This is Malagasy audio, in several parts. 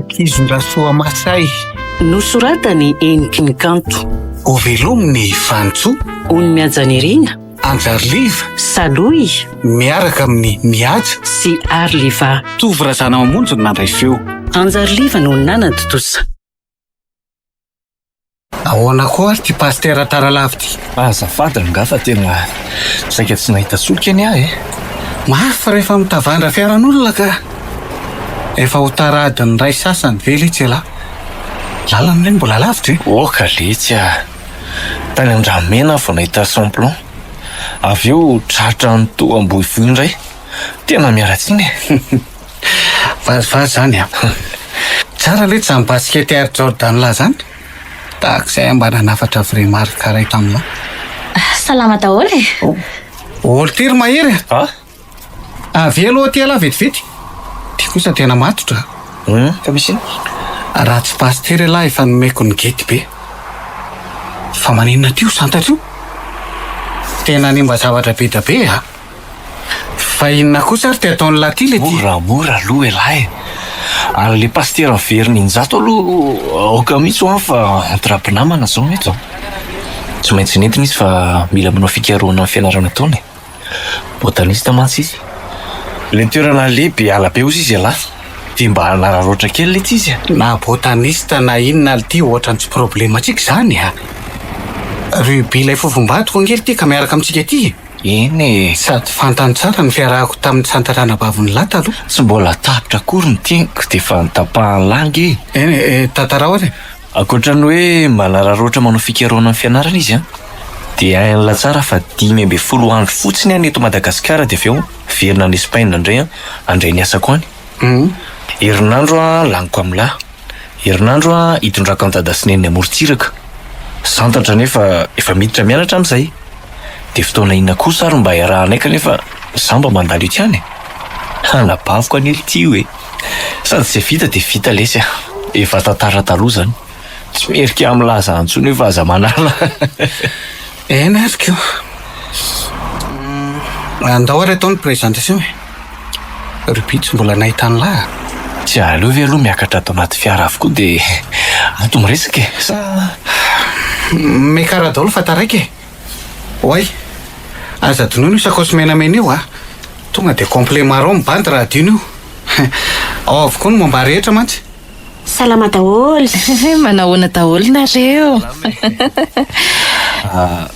Kizon-dRasoa Masay. Nosoratan'i Heniky ny Kanto. Hovelomin'i Vanintsoa. Ony Mihajanirina. Anjariliva. Salohy. Miaraka amin'i Mihaja. Sy Arliva. Tovo Razanamamonjy no nandray feo. Anjariliva no nanatontosa. Ahoana koa ary ity pasitera tara lava ity? Azafady rangahy fa tena saika tsy nahita solika anie aho e! Mafy rehefa mitavandra fiaran'olona ka! Efa ho tara adiny iray sasany ve letsy ialahy? Lalana anie mbola lavitra e! Oka letsy a! Tany Andramena aho vao nahita sans plomb. Avy eo tratra an'ito Ambohivoy indray. Tena miala tsiny e! Vazivazy zany a! Tsara letsy zany basket Air Jordan lah zany. Tahaka izay aho mba nanafatra vrai marque iray taminah. Salama daholo e! Olo ty ry Mahery a! Ah? Avia aloha aty ialahy vetivety. Ty kosa tena matotra a! Hum, fa misy inona? Raha tsy pasitera ialahy efa nomeko ny gety be. Fa maninona ty io santatra io? Tena hanimba zavatra be da be a! Fa inona kosa ary ty ataon'lah ty le ty? Mora mora aloha elah e! Ary le pasitera miverina injato aloha aoka mihitsy ho'a fa entre mpinamana zao eto an! Tsy maintsy nentina izy fa mila manao fikarohana amin'ny fianarana ataony e! Botaniste mantsy izy. Le toerana aleha be ala be ozy izy elah, de mba hanararaotra kely letsy izy e! Na botaniste na inona lty ohatran'ny tsy problemantsika izany a! Rugby ilay fofombadiko ange lty ka miaraka amintsika aty e! Eny e! Sady fantany tsara ny fiarahako tamin'ny santatra anabavin'i lahy taloha. Tsy mbola tapitra akory ny teniko dia efa notapahan'i lahy ange e! Eny e, tantarao ary e! Ankoatra ny hoe manararaotra manao fikarohana amin'ny fianarana izy an, dia hain'lah tsara fa 15 andro fotsiny aho ny eto Madagasikara dia avy eo miverina any Espaina indray an, handray ny asako any. Herinandro aho laniko amin'lah. Herinandro aho hitondrako an'i Dada sy Neny amorontsiraka. Santatra anefa efa miditra mianatra amin'izay. Dia fotoana inona kosa ary mba hiarahanay kanefa za mba mandalo etsy ihany e? Anabaviko anie ry Tio e! Sady izay vita dia vita lesy a! Efa tantara taloha izany. Tsy merika milaza intsony io fa aza manala. Eny ary ko. Andao ary atao ny présentation e. Ruby tsy mbola nahita an'lah a. Tsy aleo ve aloha miakatra ato anaty fiara avokoa dia ato miresaka e? Sa. Mekara daholo fa taraiky e. Oay. Aza adinoina io sakaosy menamena io a. Tonga dia complet marron mibandy raha adino io. Ao avokoa ny momba rehetra mantsy. Salama daholo. Manahoana daholo nareo?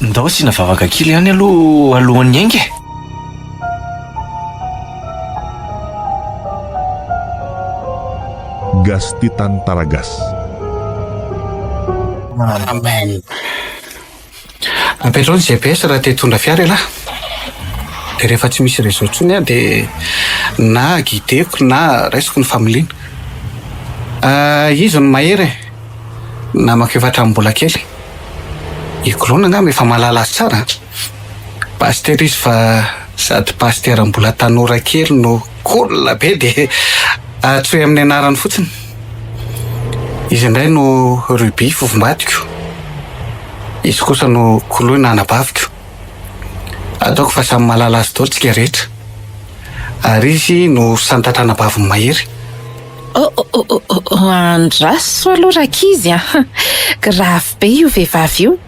Ndao asiana vavaka kely ihany aloha alohan'ny hiainga e. Gasy tia tantara gasy. Amen. Apetrao ny GPS raha te hitondra fiara ialahy. Dia rehefa tsy misy réseau intsony aho dia na guideko na raisiko ny familiana. Izy no mahery e! Namako efa hatramin'ny mbola kely. I Glona angamba efa mahalala azy tsara an! Pasitera izy fa sady pasitera mbola tanora kely no cool be dia antsoy amin'ny anarany fotsiny. Izy indray no Ruby fofombadiko. Izy kosa no koloina anabaviko. Ataoko fa samy mahalala azy daholo tsika rehetra. Ary izy no santatra anabavin'i Mahery. Oh oh oh oh oh andraso aloha rankizy a! Grave be io vehivavy io.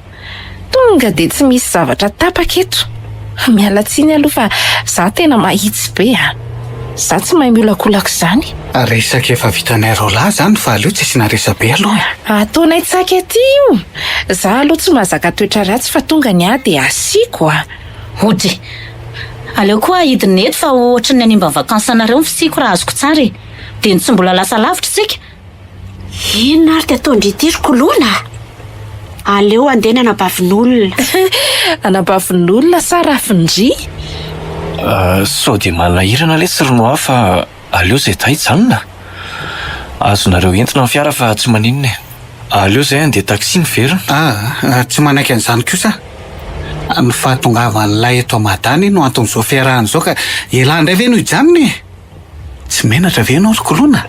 Tonga dia tsy misy zavatra tapaka eto. Miala tsiny aloha fa za tena mahitsy be a! Za tsy mahay miolakolaka izany. Resaka efa vitanay roalahy izany fa aleo tsy asiana resabe aloha e! Ataonay tsaky aty io! Za aloha tsy mahazaka toetra ratsy fa tonga ny ahy dia asiako a! Odry! Aleo koa hidina eto fa ohatran'ny hanimba vacances anareo ny fisiako raha azoko tsara e! Dia ny tsy mbola lasa lavitra isika! Inona ary ty ataon-dry ity ry Koloina a? Aleo handeha ny anabavin'olona. Anabavin'olona sa rafin-dry? Sao dia manahirana letsy ry Noah fa aleo izay dahy hijanona. Azonareo entina ny fiara fa tsy maninona e. Aleo izay handeha taxi miverina. Aa, tsy manaiky an'izany kosa aho. Ny fahatongavan'ilay eto Mada anie no anton'izao fiarahana izao ka elah indray ve no hijanona e? Tsy menatra ve ianao ry Koloina?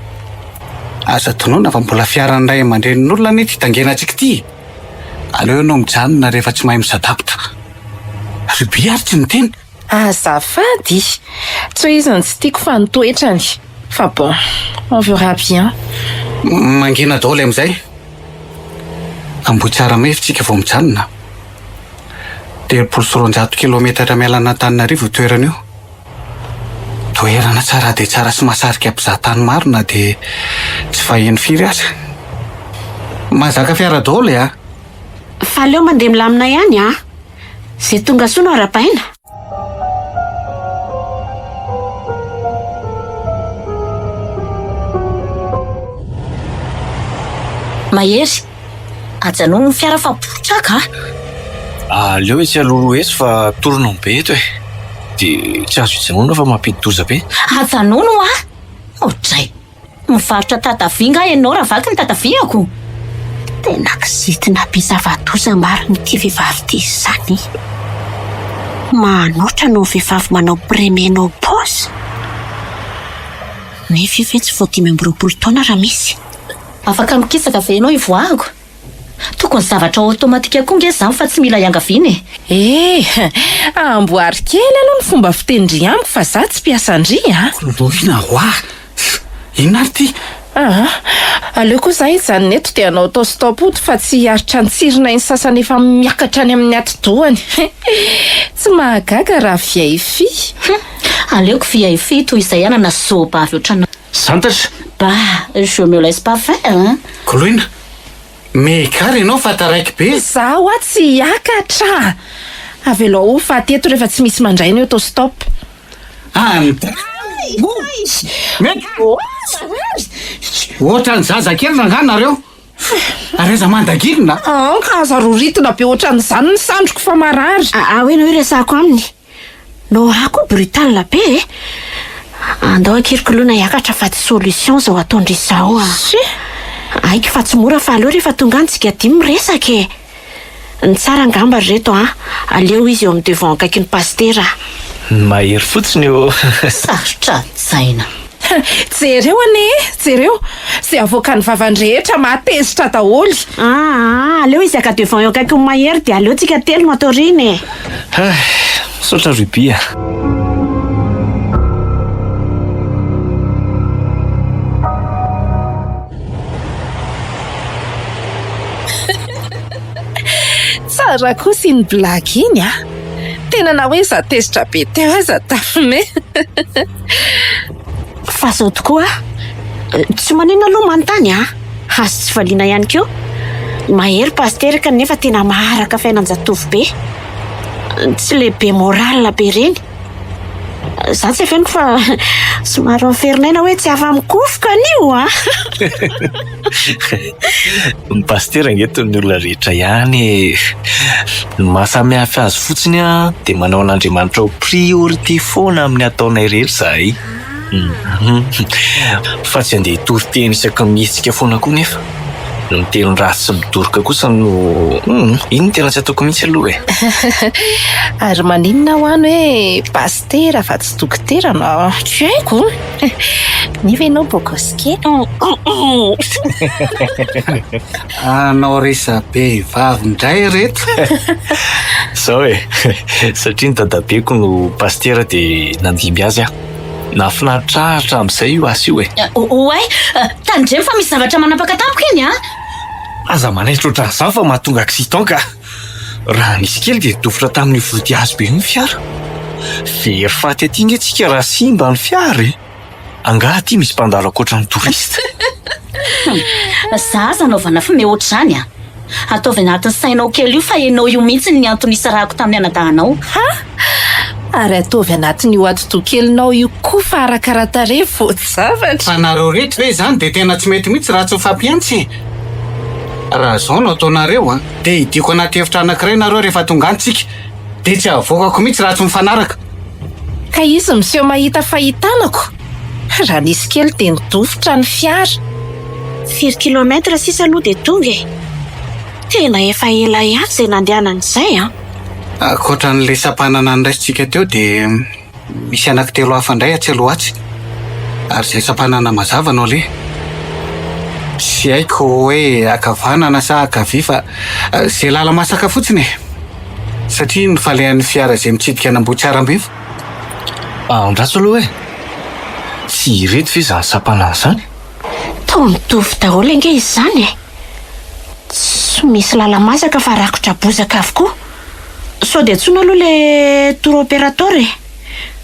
Aza tononina fa mbola fiaran'ny ray aman-drenin'olona anie ity tangenantsika ity e! Aleo ianao mijanona rehefa tsy mahay mi-s'adapte. Ruby ary tsy niteny. Azafady! Tsy hoe izy no tsy tiako fa ny toetrany. Fa bon. On verra bien. Mangina daholo amin'izay. Ambohitsaramevo tsika vao mijanona. 230 kilometatra miala an'Antananarivo io toerana io. Toerana tsara dia tsara sy mahasarika mpizahatany maro na dia tsy faheno firy aza. Mahazaka fiara daholo e a! Fa aleo mandeha milamina ihany a! Izay tonga soa no arahabaina. Mahery, ajanony ny fiara fa potraka a! Aleo etsy alohaloha etsy fa tournant be eto e! Dia tsy azo ijanonana fa mampidi-doza be. Ajanony hoa! Oadray! Mivarotra tatavia nga ianao raha vaky ny tataviako? Tena kizitina be zava-doza marina ity vehivavy ity izany. Mahanoatra noho ny vehivavy manao préménopause. Nefa io ve tsy vao 25 taona raha misy? Afaka mikisaka ve ianao hivoahako? Tokony zavatra automatique koa nge izany fa tsy mila iangaviana e! Eh! Amboary kely aloha ny fomba fiteny-dry amiko fa za tsy mpiasan-dry a! Koloina hoa! Inona ary ity? Aa! Aleo koa za hijanona eto dia hanao auto-stop hody fa tsy hiaritra ny tsirin'ain'ny sasany efa miakatra any amin'ny atidohany. Tsy mahagaga raha vieille fille. Hum! Aleoko vieille fille toy izay hanana zôbavy ohatranao. Santatra! Bah! Je me laisse pas faire hein! Koloina! Mega ianao fa taraiky be. Za hoa tsy hiakatra a! Avelao ho faty eto rehefa tsy misy mandray ny auto stop. Ohatran'ny zazakely rangaha nareo. Ary aiza mandagilina? An, ka aza roritina be ohatran'izany ny sandriko fa marary. Ahoana hoe resahako aminy? Noah koa brutal be e! Andao akia ry Koloina hiakatra fa tsy solution izao ataon-dry izao a! Haiko fa tsy mora fa aleo rehefa tonga any tsika dimy miresaka e! Ny tsara angamba ry reto a! Aleo izy eo amin'ny devant akaikin'ny pasitera a! Mahery fotsiny ô! Sarotra an-tsaina. Jereo anie e! Jereo! Izay avoakan'ny vavany rehetra mahatezitra daholo! Aa! Aleo izy haka devant eo akaikin'i Mahery dia aleo tsika telo no ato aoriana e! Hay! Misaotra Ruby a! Tsara kosa iny blague iny a! Tena na hoe za tezitra be teo aza tafime. Fa zao tokoa tsy maninona aloha manontany a! Azo tsy valiana ihany koa. Mahery pasitera kanefa tena maharaka fiainan-jatovo be. Tsy le be moral be ireny. Za tsy afeniko fa somary miferinaina hoe tsy afa-mikofoka anio a! Ny pasitera ange toy ny olona rehetra ihany e! Ny maha samy hafa azy fotsiny an, dia manao an'Andriamanitra ho priorité foana amin'ny ataonay rehetra izahay. Fa tsy handeha hitory teny isaky ny mihetsika foana koa nefa. Ny miteny ratsy sy midoroka kosa no hum, iny no tena tsy ataoko mihitsy aloha e! Ary maninona ho'a ny hoe pasitera fa tsy dokotera na tsy haiko? Nefa ianao beau gosse kely. Hanao resa-behivavy indray ireto. Izao e, satria ny dadabeko no pasitera dia nandimby azy aho. Nahafinaritra ahy hatramin'izay io asa io e. Oay, tandremo fa misy zavatra manapaka tampoka iny an! Aza manaitra ohatran'izany fa mahatonga accident ka! Raha nisy kely dia nidofotra tamin'io vodihazo be io ny fiara. Very faty aty nge tsika raha simba ny fiara e! Angaha aty misy mpandalo ankoatra ny touriste? Za aza anaovana fime ohatr'izany a! Ataovy anatin'ny sainao kely io fa enao io mihitsy ny antony nisarahako tamin'ny anadahinao. Ha! Ary ataovy anatin'io atidoha kelinao io koa fa arakara-tarehy voajavatra. Fa nareo reto ve izany dia tena tsy mety mihitsy raha tsy mifampihantsy e! Raha izao no ataonareo an, dia hidiako anaty efitra anankiray nareo rehefa tonga any tsika, dia tsy havoakako mihitsy raha tsy mifanaraka. Ka izy miseho mahita fahitanako, raha nisy kely dia nidofotra ny fiara. Firy kilomètre sisa aloha dia tonga e! Tena efa ela ihany izay nandehanana izay an! Ankoatra an'ilay sampanana noraisintsika teo dia misy anankitelo hafa indray atsy aloha atsy. Ary izay sampanana mazava no aleha. Tsy haiko hoe ankavanana sa ankavia fa izay lala-masaka fotsiny e! Satria ny falehan'ny fiara izay mitsidika an'Ambohitsiarambevo. Andraso aloha e! Tsy ireto ve izany sampanana izany? Toa mitovy daholo ange izany e! Tsy misy lala-masaka fa rakotra bozaka avokoa. Sao dia antsoina aloha ilay tour opérateur e!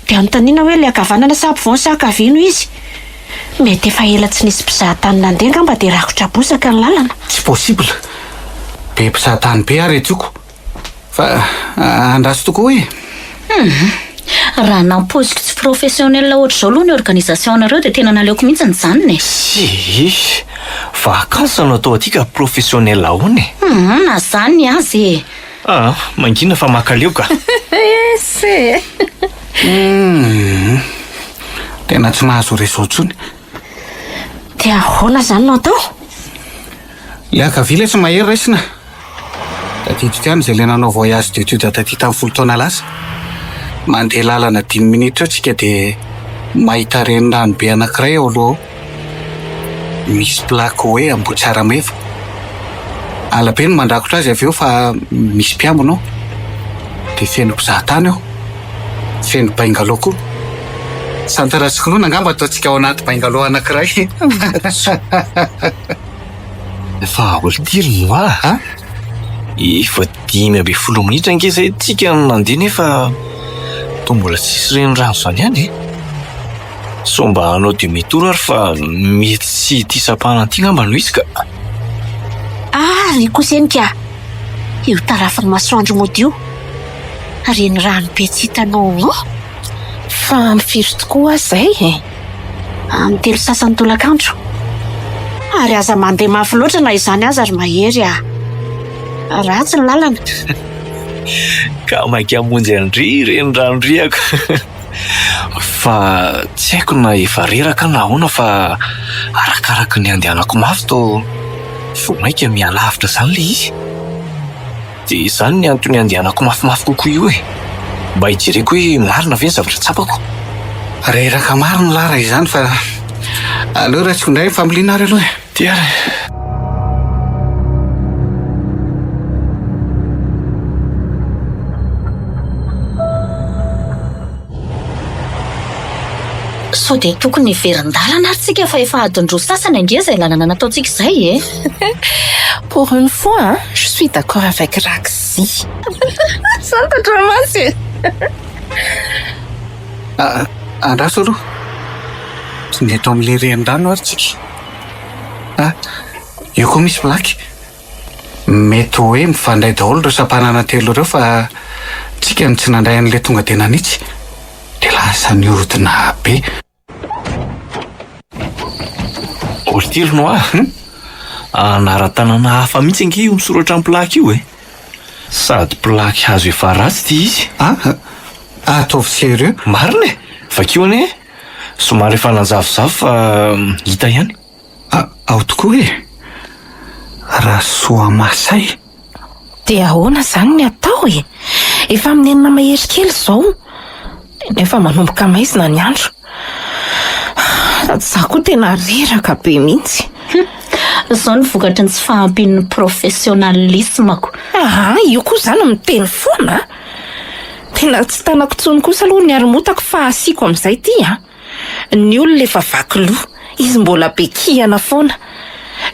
Dia anontaniana hoe ilay ankavanana sa ampovoany sa ankavia no izy? Mety efa ela tsy nisy mpizaha tany nandeha angamba dia rakotra bozaka ny lalana. Tsy possible! Be mpizaha tany be ary Etioko. Fa andraso tokoa e! Hum! Raha nampoiziko tsy professionnel ohatr'izao aloha ny organisation-nareo dia tena naleoko mihitsy nijanona e! Tsia! Vacances no atao aty ka professionnel ahoana e? Hum! Na izany aza e! Ah! Mangina fa makaleo ka! Essa e! Hum! Tena tsy mahazo réseau intsony. Dia ahoana izany no atao? Ilay ankavia ilay tsy mahery raisina. Tadidiko ihany izay ilay nanao voyage d'études taty tamin'ny folo taona lasa. Mandeha lalana dimy minitra eo tsika dia mahita renirano be anankiray ao aloha ao. Misy plaque hoe Ambohitsarameva. Ala be no mandrakotra azy avy eo fa misy mpiambina ao. Dia feno mpizahatany ao. Feno bungalow koa. Santara sy Kinoana angamba ataontsika ao anaty bungalow anankiray. Fa aolty ry moi a! Efa 15 minitra ange izay tsika no nandeha nefa toa mbola tsisy renirano izany ihany e! Sao mba hanao demi tour ary fa mety tsy ity sampana ity angamba no izy ka! Ah ry kosenika a! Io tarafin'ny masoandro mody io, renirano be tsy hitanao ao. Fa amin'ny firy tokoa aza izay e? Amin'ny telo sasany tolakandro. Ary aza mandeha mafy loatra na izany aza ry Mahery a! Ratsy ny lalana. Ka maika hamonjy an-dry renirano ry ako. Fa tsy haiko na efa reraka aho na ahoana fa arakaraky ny andehanako mafy toa vao mainka mihalavitra izany ilay izy. Dia izany ny antony andehanako mafimafy kokoa io e! Mba hijereko hoe marina ve ny zavatra tsapako. Reraka marina lah raha izany fa aleo raisiko indray ny familiana ary aloha e! Ty ary e! Sao dia tokony hiverin-dalana ary tsika fa efa adiny roa sasany ange izay lalana nataontsika izay e! Pour une fois hein, je suis d'accord avec Raxy. Santatra mantsy e! Ah, andraso aloha. Tonga eto amin'ilay renirano ary tsika. Ah, eo koa misy plaque. Mety hoe mifandray daholo ireo sampanana telo ireo fa tsika no tsy nandray an'ilay tonga dia nanitsy. Dia lasa nihodina be. Ortiry no ahy. Anaran-tanàna hafa mihitsy ange io misoratra amin'ny plaque io e. Sady plaque hazo efa ratsy ity izy. Ah, ataovy sérieux. Marina e! Vakio anie e! Somary efa nanjavozavo fa hita ihany. Ah, ao tokoa e! Rasoamasay. Dia ahoana izany ny atao e? Efa amin'ny enina mahery kely izao. Nefa manomboka maizina ny andro. Sady izaho koa tena reraka be mihitsy. Izao ny vokatry ny tsy fahampian'ny professionnalisme-ko. Aa, io koa izany miteny foana a! Tena tsy tanako intsony kosa aloha ny haromotako fa asiako amin'izay ity a! Ny olona efa vaky loha, izy mbola be kihana foana.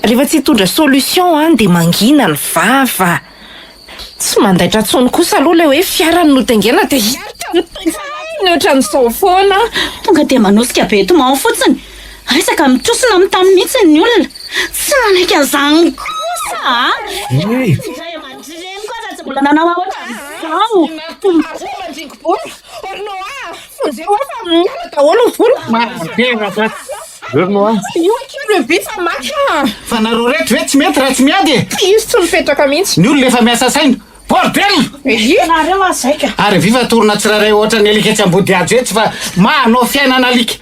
Rehefa tsy hitondra solution an dia mangina ny vava. Tsy mandaitra intsony kosa aloha ilay hoe fiara no notaingena dia hiaritra ny ohatran'izao foana. Tonga dia manosika bêtement fotsiny. Resaka mitrosona amin'ny tany mihitsy ny olona. Tsy manaiky an'izany kosa a! Ny ray aman-dreniko aza tsy mbola nanao ohatran'izao. Vonjeo aho fa miala daholo ny vola. Mampiraka. Verno a. Io akia le be fa maka. Fa nareo reto ve tsy mety raha tsy miady e? Izy tsy mipetraka mihitsy. Ny olona efa miasa saina. Bordel! Nareo aza zay ka. Ary viva torona tsirairay ohatran'ny alika etsy Ambodihajo etsy fa manao fiainana alika.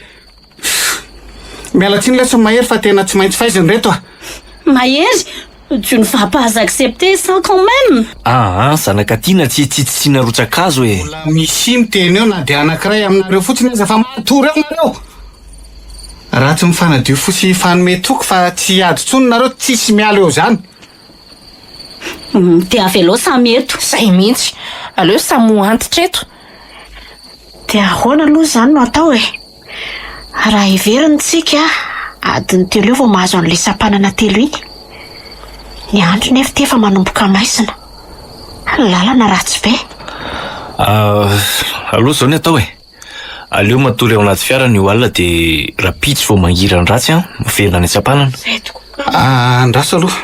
Miala tsiny lesy Mahery fa tena tsy maintsy faizina ireto a. Mahery, tu ne vas pas accepter ça quand même. Aa zanaka tiana tsy hitsitsitsiana rotsakazo e. Mbola misy miteny eo na dia anankiray aminareo fotsiny aza fa matory eo nareo. Raha tsy mifanadio fo sy hifanome toky fa tsy hiady intsony nareo tsisy miala eo zany. Dia avelao samy eto. Zay mihitsy. Aleo samy ho antitra eto. Dia ahoana aloha izany no atao e? Raha heverina tsika. Adiny telo eo vao mahazo an'ilay sampanana telo iny. Ny andro nefa ity efa manomboka maizina. Ny lalana ratsy be. Aleo izao ny atao e. Aleo matory ao anaty fiara anio alina dia rahampitso vao mangiran-dratsy an, miverina any an-tsampanana. Andraso aloha.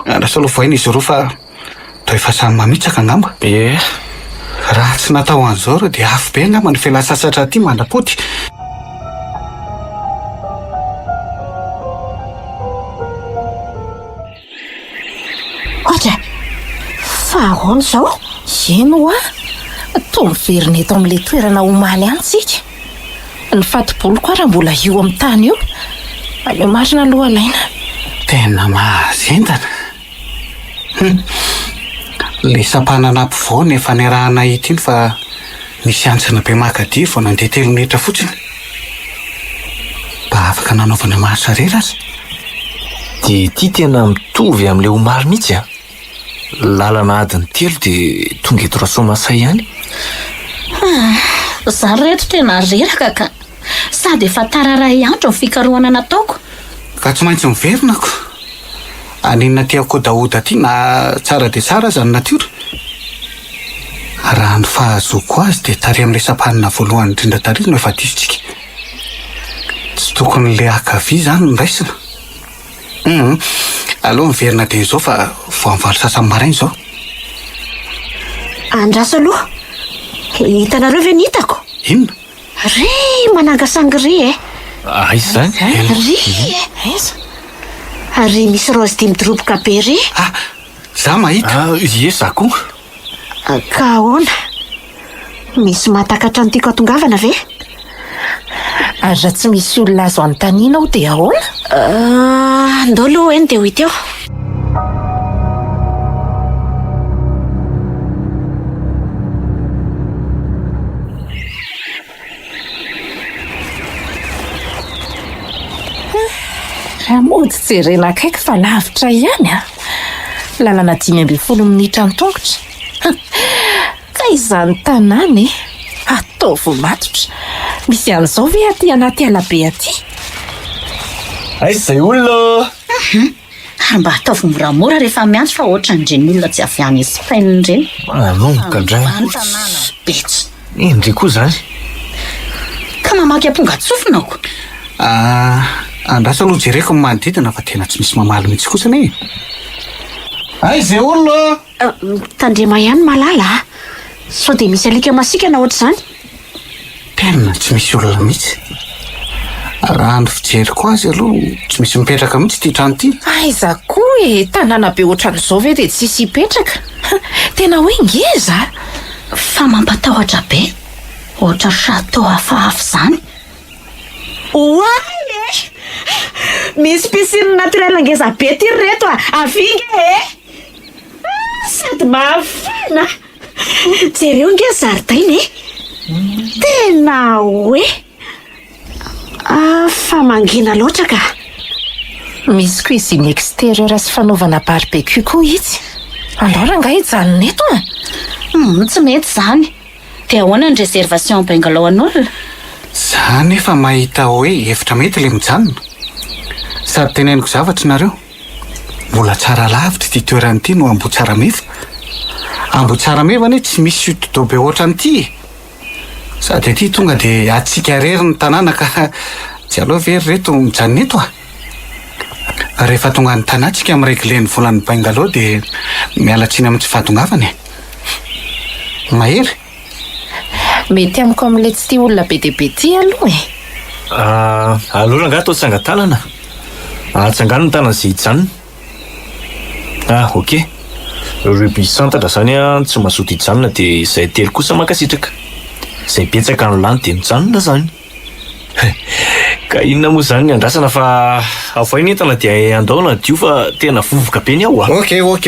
Andraso aloha vohaina izy roa fa toa efa samy mamitsaka angamba. Ie. Raha tsy natao an'izao ireo dia afo be angamba ny fialan-tsasatra aty mandra-pody. Ohatra, fa ahoana izao? Eny hoa, toa miverina eto amin'ilay toerana omaly ihany tsika. Ny fati-boloko ara mbola io amin'ny tany io. Aleo marina aloha alaina. Tena mahazendana. Hum. Ilay sampanana ampovoany efa niarahanay ity iny fa nisy hantsana be makadiry vao nandeha telo minitra fotsiny. Mba afaka nanaovana marche arrière aza. Dia ity tena mitovy amin'ilay omaly mihitsy an! Lalana adiny telo dia tonga eto Rasoamasay ihany. Ah, za ry reto tena reraka ka! Sady efa tara iray andro ny fikarohana nataoko. Ka tsy maintsy miverina ko! Haninona aty Ankodahoda aty na tsara dia tsara aza ny natiora? Raha ny fahazoako azy dia tary amin'ilay sampanina voalohany indrindra tary no efa diso tsika. Tsy tokony ilay ankavia izany no raisina. Hum, aleo miverina dia izao fa vao amin'ny valo sasany maraina izao. Andraso aloha. Hitanareo ve ny hitako? Inona? Ry manangasangy ry e! Aiza izany? Ry e! Aiza? Ry misy raozy dia midoroboka be ry. Ah, za mahita. Ah, ie, za koa. Ka ahoana? Misy mahatakatra ny tiako hatongavana ve? Ary raha tsy misy olona azo anontaniana ao dia ahoana? Ah, ndao aloha eny dia ho hita eo. Raha mody jerena akaiky fa lavitra ihany an! Lalana 15 minitra an-tongotra. Ka izany tanàna e! Ataovy matotra. Misy an'izao ve aty anaty alabe aty? Aiza izay olona ô? Ary mba ataovy moramora rehefa miantso fa ohatran'ireny olona tsy avy any Espagne ireny. Manomboka indray. Tanàna betsy. Endrey koa izany. Ka mamaky amponga-tsofina ko. Ah, andraso aloha jereko ny manodidina fa tena tsy misy mamaly mihitsy kosa anie e. Aiza izay olona ô? Tandrema ihany Malala a! Sao dia misy alika masiaka na ohatr'izany? Tena tsy misy olona mihitsy. Raha ny fijeriko azy aloha tsy misy mipetraka mihitsy ity trano ity. Aiza koa e! Tanàna be ohatran'izao ve dia tsisy hipetraka? Tena hoe ngeza a! Fa mampatahotra be. Ohatra château hafahafa izany. Oay e! Misy piscine naturelle ngeza be ty ry reto a! Avia nge e! Sady mafana! Jereo nge ny zaridaina e! Tena hoe! Fa mangina loatra ka! Misy cuisine extérieure sy fanaovana barbecue koa itsy. Andao rangahy hijanona eto a! Humm, tsy mety izany. Dia ahoana ny réservation bungalow an'olona? Za nefa mahita hoe hevitra mety le mijanona. Sady teneniko zavatra nareo. Mbola tsara lavitra ity toerana ity noho Ambohitsarameva. Ambohitsarameva anie tsy misy chute d'eau be ohatran'ity e! Sady aty tonga dia antsika irery ny tanàna ka tsy aleo ve ry reto mijanona eto a! Rehefa tonga any Tana tsika mi-regler ny volan'ny bungalow dia miala tsiny amin'ny tsy fahatongavana e! Mahery? Mety amiko amin'ilay tsy tia olona be dia be ity aloha e! Aleo rangahy atao tsangan-tanana. Atsangano ny tanana izay hijanona. Ah, ok. Ruby santatra izany an, tsy mazoto hijanona dia izay telo kosa mankasitraka. Izay betsaka no lany dia mijanona izany. Ka inona moa izany ny andrasana fa avoay ny entana dia andao nadio fa tena vovoka be ny ao a! Ok, ok.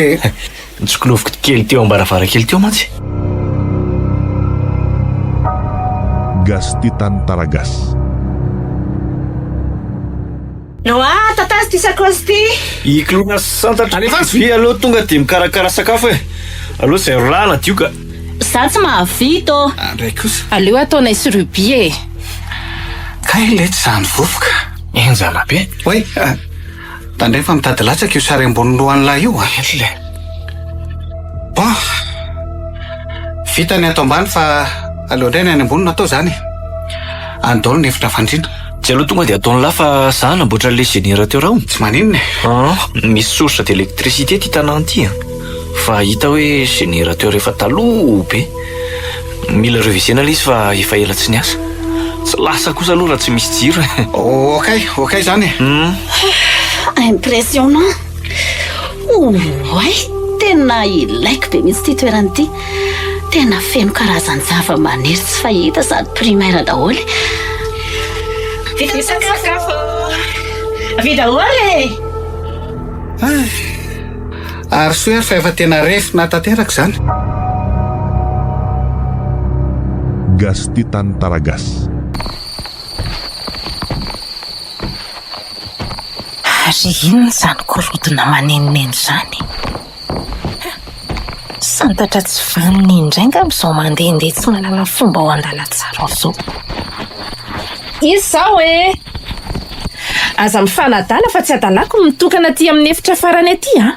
Nitsikoloviko kely teo am-baravarankely teo mantsy. Gasy Tantara Gasy. Noa, tatazo ty sakaosy ty. I Clouna santatra. Alefaso. Vy aleo tonga dia mikarakara sakafo e. Aleo zay roa nadio ka. Za tsy mahavita ô. Andray kosa. Aleo ataonay sy Ruby e. Kay letsy zany vovoka. Henjana be. Oay, tandremo fa mitady latsaka io sary ambony lohan'lahy io a. Ele. Bon, vita ny ato ambany fa aleo indray ny any ambony no atao izany e. Any daholo ny efitra fandriana. Tsy aleo tonga dia ataon'lah fa za hanamboatra an'ilay générateur ao. Tsy maninona e. Ah, misy source d'électricité ity tanàna ity a. Fa hita hoe générateur efa taloha be. Mila revisena ilay izy fa efa ela tsy niasa. Tsy lasa kosa aloha raha tsy misy jiro e. Ok, ok izany e. Impressionnant! Oay! Tena ilaiko be mihitsy ity toerana ity. Tena feno karazan-javamaniry tsy fahita sady primaire daholo. Vita ny sakafo! Avia daholo e! Ary soa ary fa efa tena refina tanteraka izany. Gasy tia tantara gasy. Ary inona izany gorodona manenoneno izany? Santatra tsy vanona indray angamba izao mandehandeha tsy mahalala fomba ao an-dalantsara ao izao. Iza izao e? Aza mifanadala fa tsy adalako ny mitokana aty amin'ny efitra farany aty an!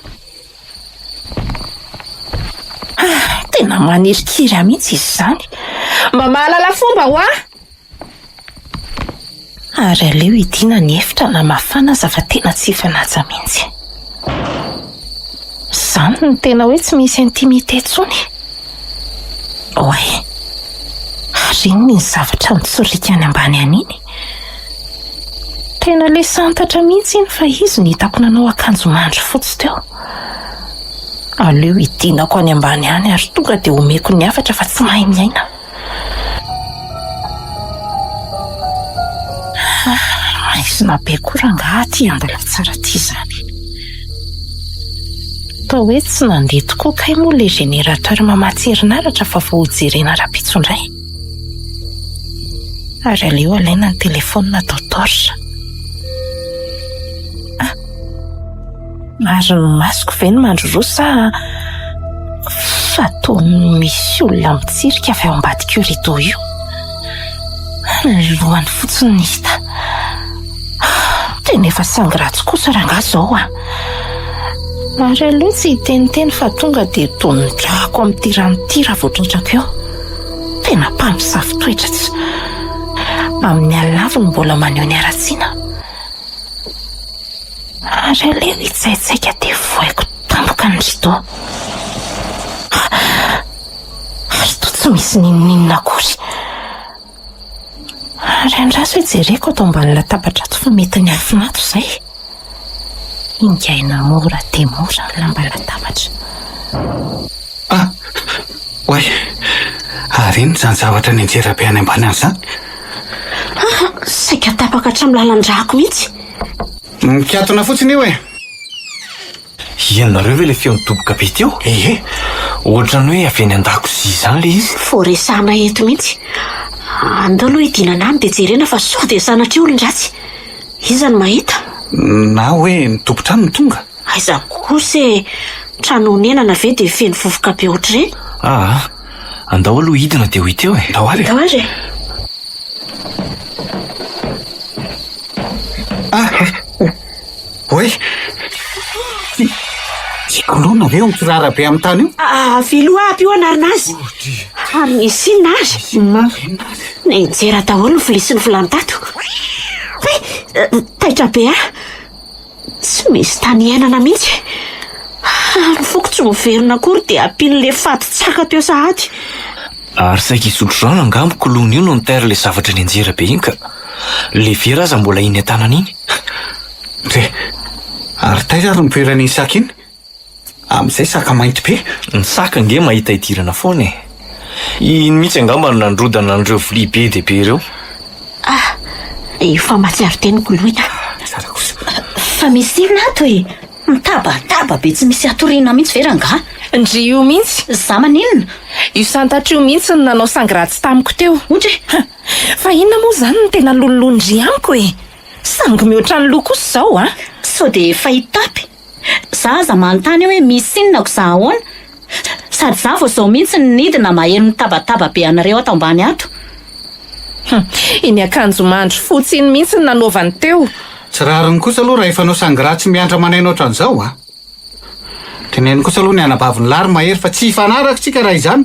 Ah, tena manirikiry ahy mihitsy izy izany. Mba mahalala fomba hoa! Ary aleo hidiana ny efitra na mafana aza fa tena tsy hifanaja mihitsy. Izany no tena hoe tsy misy intimité intsony. Oay! Ary inona iny zavatra mitsoriaka any ambany any iny? Tena le santatra mihitsy iny fa izy no hitako nanao akanjo mandry fotsy teo. Aleo hidinako any ambany any ary tonga dia omeko ny hafatra fa tsy mahay miaina. Maizina be koa rangaha aty Andalatsara aty izany. Toa hoe tsy nandeha tokoa kay moa ilay générateur mamatsy herinaratra fa vao hojerena rahampitso indray. Ary aleo alaina ny telefaonina atao torche. Ah! Ary ny masoko ve no mandroroa sa fa toa misy olona mitsirika avy ao ambadik'io rideau io? Ny lohany fotsiny no hita. Tena efa sangy ratsy kosa rangahy izao a! Ary aleo tsy hiteniteny fa tonga dia tondrahako amin'ity rano ity raha vao tratrako eo. Tena mpamosavy toetra tsy. Amin'ny alina avy no mbola maneho ny haratsiana. Ary aleo hitsaitsaika dia vohaiko tampoka ny rideau. Ary toa tsy misy n'inon'inona akory. Ary andraso hoe jereko ato ambany latabatra ato fa mety niafina ato izay. Ingaina mora dia mora ny lamba latabatra. Ah! Oay! Ary inona izany zavatra nianjera be any ambany any izany? Ah! Saika tapaka hatramin'ny lalan-drako mihitsy. Mikatona fotsiny io e! Henonareo ve ilay feo nidoboka be teo? Ie! Ohatran'ny hoe avy any an-dakozia izany ilay izy. Vao resahana eto mihitsy. Andao aloha hidinana any dia jerena fa sao dia sanatria olon-dratsy. Iza no mahita? Na hoe ny tompon-trano no tonga. Aiza kosa e! Trano honenana ve dia feno vovoka be ohatr'ireny? Aa! Andao aloha hidina dia ho hita eo e! Andao ary e! Andao ary e! Ah! Oay! Tsy koloina ve io mikirara be amin'ny tany io? Ah, filoha aby io anarina azy. Ary nisy inona ary? Inona ary? Nianjera daholo ny vilia sy ny vilany tato. Hay, taitra be ahy. Tsy misy tany iainana mihitsy. Ny foko tsy miverina akory dia ampian'ilay faty tsaka teo sahady. Ary saika hisotro rano angamba koloina io no nitaira ilay zavatra nianjera be iny ka. Ilay vera aza mbola iny an-tanana iny. Ndry! Ary taiza ary no toeran'iny saka iny? Amin'izay saka mainty be. Ny saka ange mahita hidirana foana e. Iny mihitsy angamba no nandrodana an'ireo vilia be dia be ireo. Ah! Efa mahatsiaro tena koloina. Tsara kosa. Fa misy inona ato e? Mitabataba be tsy misy hatoriana mihitsy ve rangahy? Ndry io mihitsy. Za maninona? Io santatra io mihitsy no nanao sangy ratsy tamiko teo. Ondry e! Fa inona moa izany no tena lololon-dry amiko e? Sangy mihoatra ny loha kosa izao a! Sao dia efa hitapy? Za aza manontany hoe misy inona ko za ahoana? Sady za vao zao mihitsy no nidina maheno mitabataba be anareo ato ambany ato. Hum, iny akanjo mandry fotsy iny mihitsy no nanaovany teo. Tsy rariny kosa aloha raha efa sangy ratsy miantra manaina ohatran'izao a! Teneno kosa aloha ny anabavin'i Lary Mahery fa tsy hifanaraka tsika raha izany.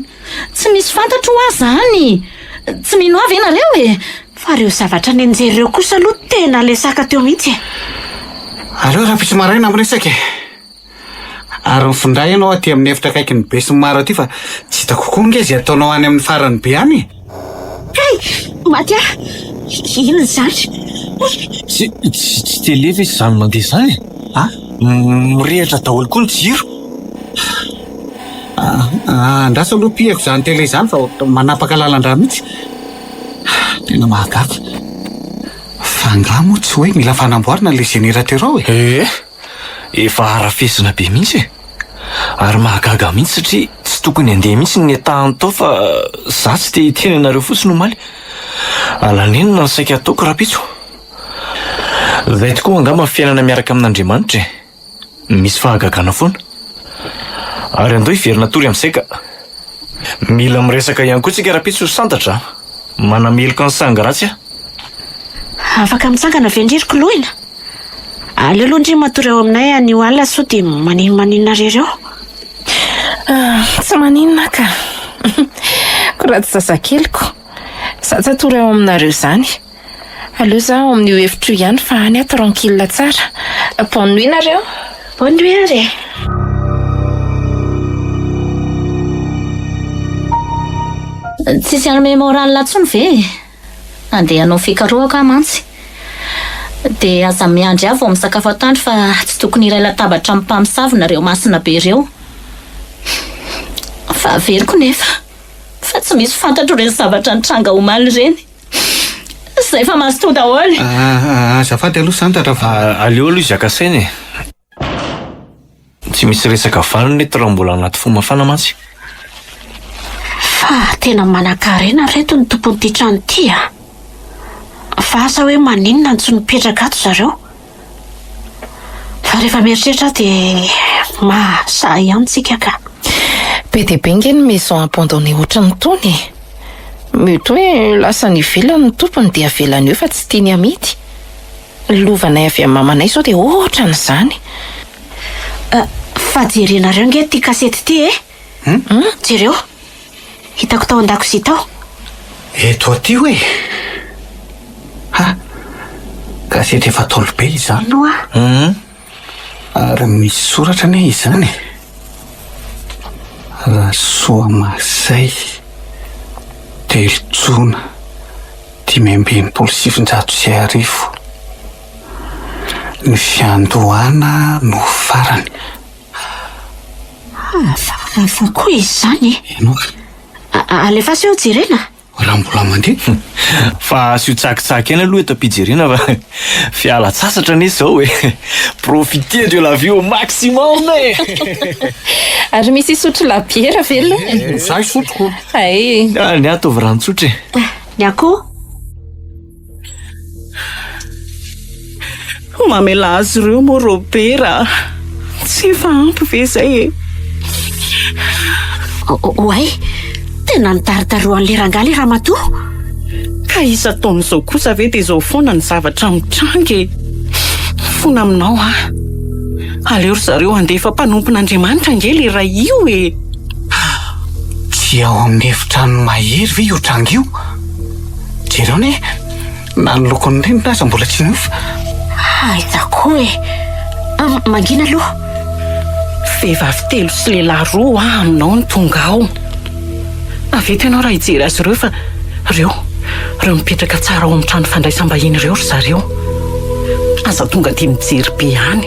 Tsy misy fantatro hoa zany! Tsy mino ahy ve nareo e? Fa reo zavatra nenjery reo kosa aloha tena le saka teo mihitsy e! Aleo rahampitso maraina miresaka e! Ary mifindray ianao aty amin'ny efitra akaikin'ny besinimaro aty fa tsy hitako koa ange izay ataonao any amin'ny farany be any e! Hay! Maty aho! Inona izany? Tsy tsy télé ve izany mandeha izany e? A? Mirehitra daholo koa ny jiro. Andraso aloha pihako izany télé izany fa manapaka lalan-drà mihitsy. Tena mahagaga. Fa angaha moa tsy hoe mila fanamboarana ilay générateur ao e? Ee, efa harafesina be mihitsy e! Ary mahagaga mihitsy satria tsy tokony handeha mihitsy ny netahany tao fa za tsy te hiteny anareo fotsiny omaly. Alanenina ny saika hataoko rahampitso. Izay tokoa angamba ny fiainana miaraka amin'Andriamanitra e! Misy fahagagana foana. Ary andao hiverina hatory amin'izay ka. Mila miresaka ihany koa tsika rahampitso ry Santatra a! Manameloka ny sangy ratsy aho. Afaka mitsangana ve ndry ry Koloina? Aleo aloha ndry matory ao aminay anio alina sao dia maninomaninona rery eo. Ah, tsy maninona aho ka. Ko raha tsy zazakeliko. Za tsy hatory ao aminareo izany. Aleo za ao amin'io efitra io ihany fa any aho tranquille tsara. Bonne nuit nareo. Bonne nuit ary e. Tsisy hanome moral intsony ve e? Andeha hanao fikarohako aho mantsy. Dia aza miandry ahy vao misakafo atoandro fa tsy tokony hiray latabatra amin'ny mpamosavy nareo masina be ireo. Fa averiko nefa fa tsy misy fantatro ireny zavatra nitranga omaly ireny. Izay fa mazotoa daholo. Azafady aloha Santatra fa. Aleo aloha izy haka saina e. Tsy misy resaka vanona eto raha mbola anaty fo mafana mantsy. Fa tena manankarena reto ny tompon'ity trano ity a! Fa asa hoe maninona no tsy mipetraka ato zareo? Fa rehefa mieritreritra aho dia mahasahy ihany tsika ka. Be dia be nge ny maison abandonnée ohatran'itony e! Mety hoe lasa any ivelany ny tompony dia avelany eo fa tsy tiany hamidy. Ny lovanay avy amin'ny mamanay izao dia ohatran'izany. Fa jerenareo nge ity kasety ity e! Jereo! Hitako tao an-dakozia tao. Eto aty hoe? Ha! Gazety efa ntaolo be izany. Eny hoa. Ary misy soratra anie izany e! Rasoamasay, 3 jona 1965. Ny fiandohana no farany. Hafahafa koa izany e! Ianao ka. Alefaso eo jerena. Raha mbola mandeha. Fa asio tsakitsaky ihany aloha eto am-pijerena fa fialan-tsasatra anie izao e! Profitez de la vie au maximum e! Ary misy hisotro labiera ve aloha e? Za hisotro ko. Hay. Ny ahy ataovy rano tsotra e! Ny ahy koa. Mamelà azy ireo moa Robert a! Tsy efa ampy ve izay e? Oay! Tena nitarotaroan'ilay rangahy ilay ramatoa. Ka isan-taona izao kosa ve dia izao foana ny zavatra mitranga e? Mifona aminao aho. Aleo ry zareo handefa mpanompon'Andriamanitra ange ilay ray io e! Tsy ao amin'ny efitrano mahery ve io tranga io? Jereo anie, na ny lokon'ny rindrina aza mbola tsy niova. Aiza koa e! Mangina aloha. Vehivavy telo sy lehilahy roa hoa aminao no tonga ao. Avy eto ianao raha hijery azy ireo fa ireo, ireo mipetraka tsara ao amin'ny trano fandraisam-bahiny ireo ry zareo. Aza tonga dia mijery be any.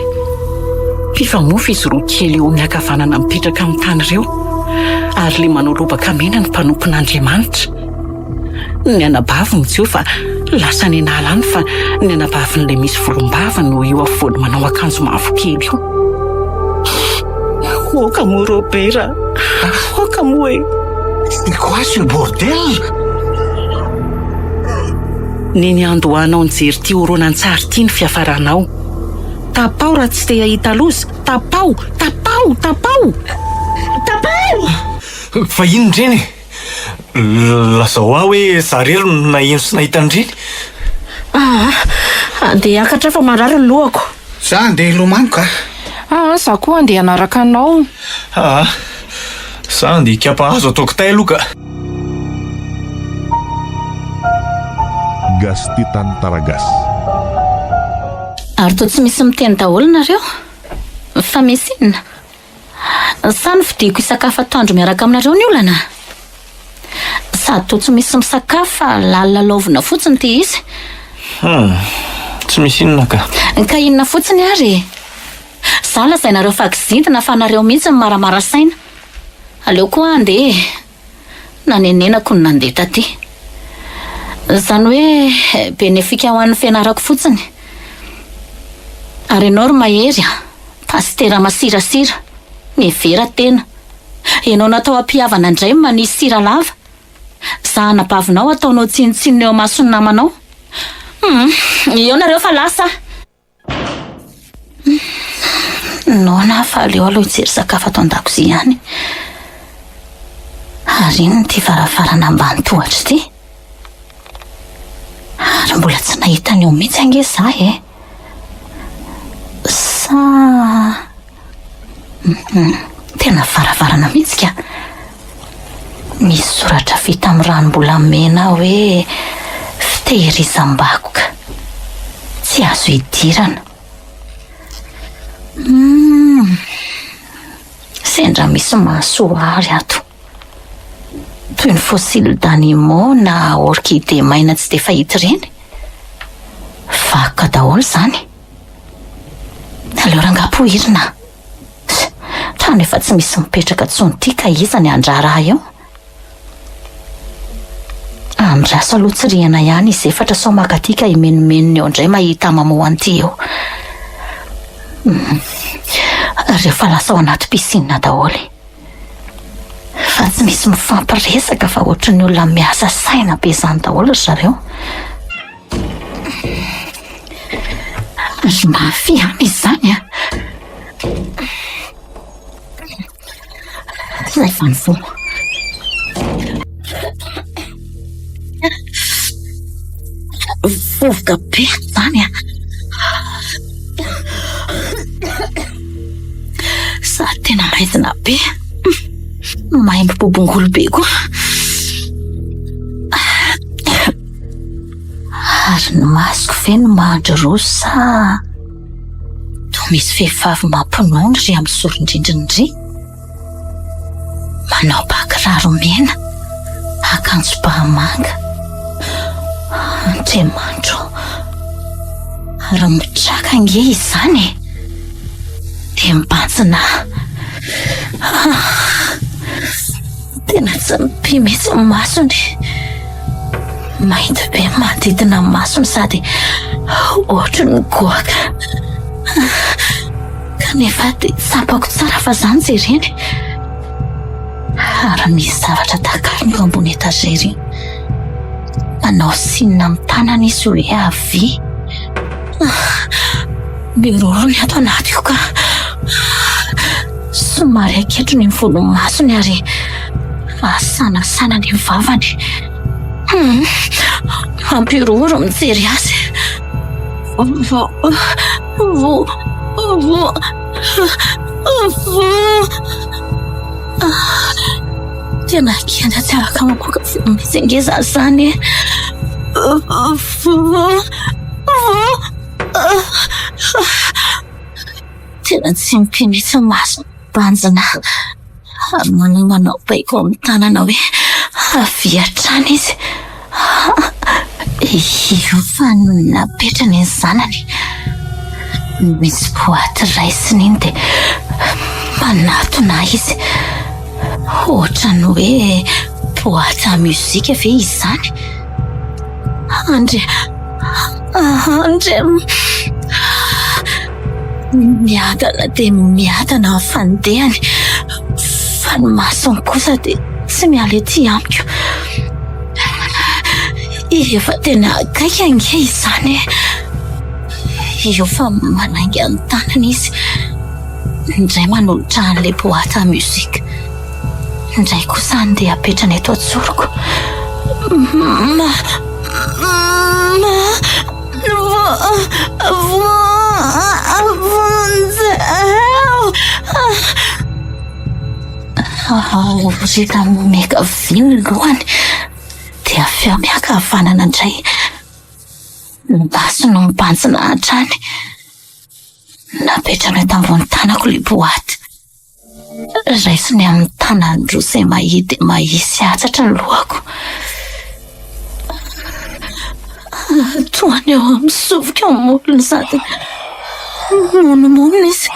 Mpifamofo izy roa kely eo amin'ny ankavanana mipetraka amin'ny tany ireo, ary ilay manao lobaka mena no mpanompon'Andriamanitra. Ny anabaviny tsy eo fa lasa any an'ala any fa ny anabavin'ilay misy volombava no eo afovoany manao akanjo mavokely io. Aoka moa Robert a! Aoka moa e! C'est quoi ce bordel? Ny niandohanao nijery ity horonantsary ity ny fiafaranao. Tapaho raha tsy te hahita loza, tapaho, tapaho, tapaho! Tapaho! Fa inona ireny e? Lazao ahy hoe za irery no naheno sy nahita an'ireny. Aa, andeha hiakatra aho fa marary ny lohako. Za andeha hilomano ka. Aa, za koa andeha hanaraka anao. Aa, za andeha hikapa hazo ataoko tay aloha ka. Gasy tia tantara gasy. Ary toa tsy misy miteny daholo nareo? Fa misy inona? Sa nofidiako hisakafo atoandro miaraka aminareo ny olana? Sady toa tsy misy misakafo fa lalilalaovina fotsiny ity izy. Hum, tsy misy inona ka. Ka inona fotsiny ary e? Za lazainareo fa kizintina fa nareo mihitsy no maramara saina. Aleo koa handeha e. Nanenenako ny nandeha taty. Izany hoe benefika ho an'ny fianarako fotsiny. Ary ianao ry Mahery a, pasitera masirasira, mihevera tena. Ianao natao hampihavana indray no manisy sira lava. Za anabavinao ataonao tsinontsinona eo imason'ny namanao. Hum, eo nareo fa lasa aho. Noana aho fa aleo aloha hijery sakafo ato an-dakozia ihany. Ary inona ity varavarana ambany tohatra ity? Ary mbola tsy nahita an'io mihitsy ange za e. Sa Tena varavarana mihitsy ka. Misy soratra vita amin'ny ranom-bolamena hoe fitehirizam-bakoka. Tsy azo idirana. Hum. Sendra misy mahasoa ary ato. Toy ny fossile d'animaux na orchidée maina tsy dia fahita ireny. Vakoka daholo izany. Aleo rangaha poirina a! Trano efa tsy misy mipetraka intsony ity ka iza ny handrara ahy eo? Andraso aloha tsirihana ihany izy efatra sao maka aty ka himenomenona eo indray mahita mamoa an'ity eo. Rehefa lasa ao anaty piscine daholo. Fa tsy misy mifampiresaka fa ohatran'ny olona miasa saina be izany daholo ry zareo. Ary mafy ihany izany an. Izay fa nivoha. Vovoka be izany an. Sady tena maizina be. Maimbo bobongolo be koa. Ary ny masoko ve no mandry roa sa toa misy vehivavy mampinono ry amin'ny zoron-drindrina ry? Manao bà kiraro mena, akanjo bà manga. Andriamanitra ô! Ary mitraka ange izany e! Dia mibanjina ahy. Tena tsy mipy mihitsy ny masony. Mainty be ny manodidina ny masony sady ohatry ny goaka. Kanefa dia tsapako tsara fa izaho no jereny. Ary misy zavatra takariny eo ambony étagère iny. Manao signe amin'ny tanana izy hoe avia. Mihorohoro ny ato anatiko ka. Somary aketrony ny volomasony ary asanasana ny vavany. Hum, mampihorohoro mijery azy. Vo, vo, vo, vo. Tena kenda tsy afaka mamoaka feo mihitsy ange za izany e. Vo, vo. Tena tsy mipy mihitsy ny maso mibanjina ary manohy manao baiko amin'ny tanana hoe havia hatrany izy. Io fa napetrany ny zanany. Misy boaty raisiny iny dia manatona ahy izy. Ohatran'ny hoe boaty à musique ve izany? Andry, Andry, miadana dia miadana ny fandehany, fa ny masony kosa dia tsy miala ety amiko. Efa tena akaiky ange izany e. Io fa manainga ny tanany izy, indray manolotra an'ilay boîte à musique. Indray kosa andeha hapetrany eto an-tsoroko. Ma. Ma. Vonjeo! Aorita miankavia ny lohany, dia avy eo miankavanana indray. Ny basy no mibanjina hatrany. Napetrany tambony tanako ilay boaty. Raisiny amin'ny tanany roa izay mahia dia mahia sy hatsatra ny lohako. Tohany eo amin'ny sofiko amin'ny molony sady mimonomonona izy.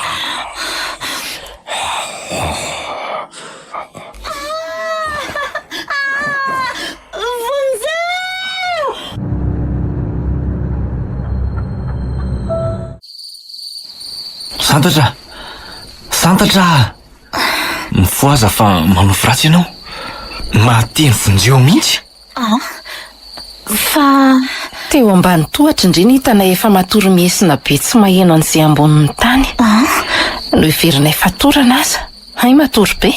Santatra! Santatra ah! Mifohaza fa manofy ratsy ianao. Mahateny vonjeo mihitsy. Ah, fa... Teo ambany tohatra indray ny hitanay efa matory mihesina be tsy maheno an'izay ambonin'ny tany. Ah. Noheverinay fatorana aza. Hay matory be.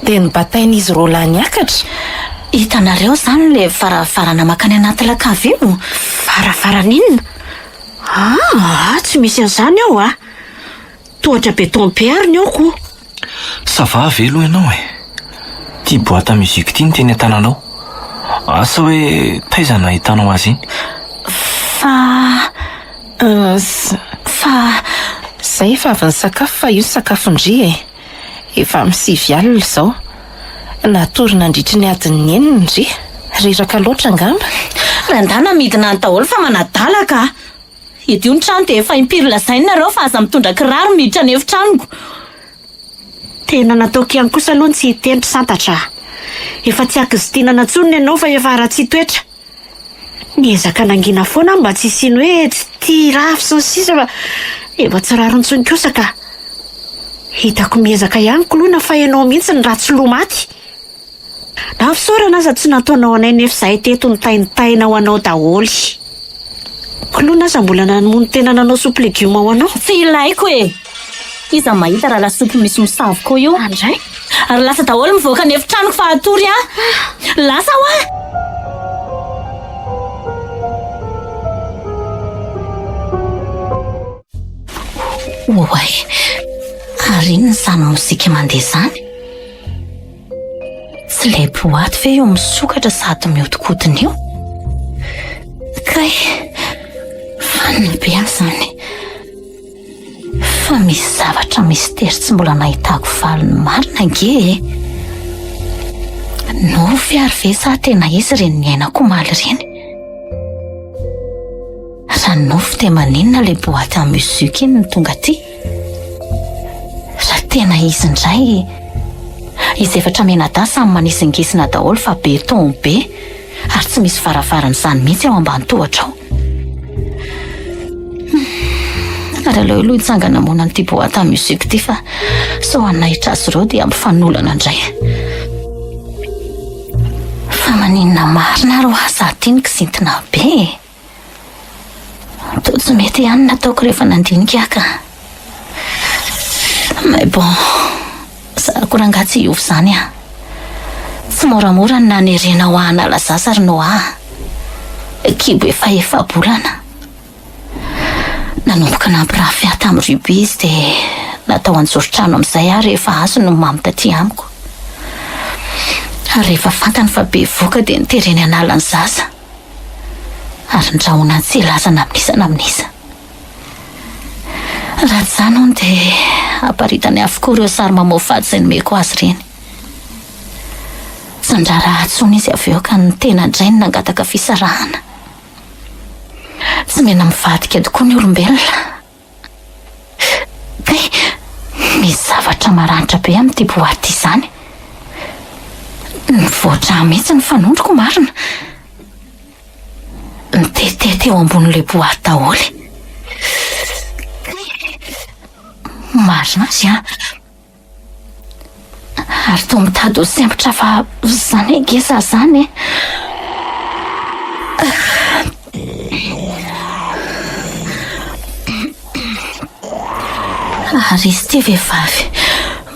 Dia nobatain'izy roalahy niakatra. Hitanareo izany ilay varavarana mankany anaty lakavy io? Varavarana inona? Ah, tsy misy an'izany ao ah. Tohatra béton be ary ny ao ko. Ça va ve aloha ianao e? Ity boîte à musique ity no teny an-tananao. Asa hoe taiza no nahitanao azy iny? Fa. Fa. Zay efa avy nisakafo fa io sakafon-dry e. Efa amin'ny sivy alina izao. Natory nandritry ny adin'ny enina ndry. Reraka loatra angamba. Randana midina any daholo fa manadala ka. Hidio ny trano dia efa impiry lazainy nareo fa aza mitondra kiraro miditra ny efitranoko. Tena nataoko ihany kosa aloha ny tsy hiteny ry Santatra a! Efa tsy ankizitinana intsony ny anao fa efa haratsian-toetra. Niezaka nangina foana aho mba tsy hisian'ny hoe tsy tia rafy sy ny sisa fa efa tsy rariny intsony kosa ka. Hitako miezaka ihany koloina fa ianao mihitsy ny ratsy loha maty. Na fisaorana aza tsy nataonao anay nefa izahay teto nitaintaina ho anao daholo. Koloina aza mbola namono tena nanao soupe legioma ho anao. Tsy ilaiko e! Iza mahita raha lasopy misy mosavy koa io? Andray. Ary lasa daholo mivoaka ny efitranoko fa hatory aho. Lasa hoa! Oay, ary inona izany mozika mandeha izany? Tsy ilay boaty ve io misokatra sady mihodinkodina io? Kay, fanina be aho izany. Fa misy zavatra mistery tsy mbola nahitako valiny marina ange e! Nofy ary ve sa tena izy ireny niainako omaly ireny? Raha nofy dia maninona ilay boaty à musique iny no tonga aty? Raha tena izy indray, izy efatra mianadahy samy manisingisina daholo fa béton be ary tsy misy varavarana izany mihitsy ao ambany tohatra ao. Ary aleo aloha hitsangana hamono an'ity boîte à musique ity fa sao hanaitra azy ireo dia hampifanolana indray. Fa maninona marina ary hoa za ty ny kizintina be e? Toa tsy mety ihany ny nataoko rehefa nandinika aho ka. Mais bon, zarako rangahy tsy hiova izany aho. Tsy moramora ny nanerenao ahy hanala zaza ry Noah a. Kibo efa efa-bolana. Nanomboka nampirafy ahy tamin'i Ruby izy dia natao an-joron-trano amin'izay aho rehefa azony ny mamy taty amiko. Ary rehefa fantany fa bevohoka dia notereny hanala ny zaza. Ary ndrahona tsy hilaza na amin'iza na amin'iza. Raha tsy izany hono dia aparitany avokoa ireo sary mamoafady izay nomeko azy ireny. Tsy niraharaha intsony izy avy eo ka ny tena indray no nangataka fisarahana. Tsy mena-mivadika tokoa ny olombelona. Kay, misy zavatra maranitra be amin'ity boaty izany. Nivoatra mihitsy ny fanondroko marina. Nitete teo ambonin'ilay boaty daholo. Marina azy an. Ary toa mitady ho sempotra fa izany ange za izany e. Ary izy ity vehivavy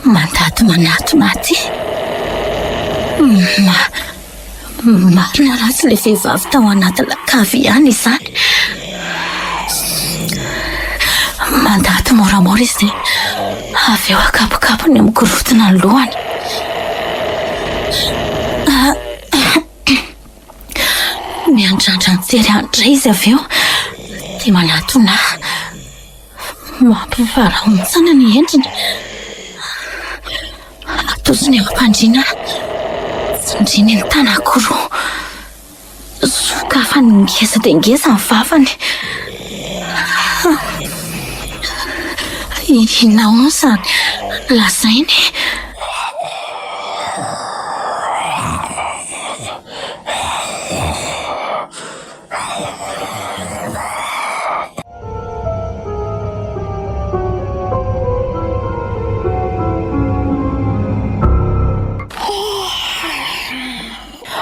mandady manatona aty. Marina raha tsy ilay vehivavy tao anaty lakavy ihany izany. Mandady moramora izy dia avy eo akapokapony amin'ny gorodona ny lohany. Miandrandra nijery ahy indray izy avy eo dia manatona ahy. Mampivarahontsana ny endriny. Atosiny eo am-pandriana aho. Tsindriany ny tanako roa. Sokafany ngeza dia ngeza ny vavany. Inona osa lazainy?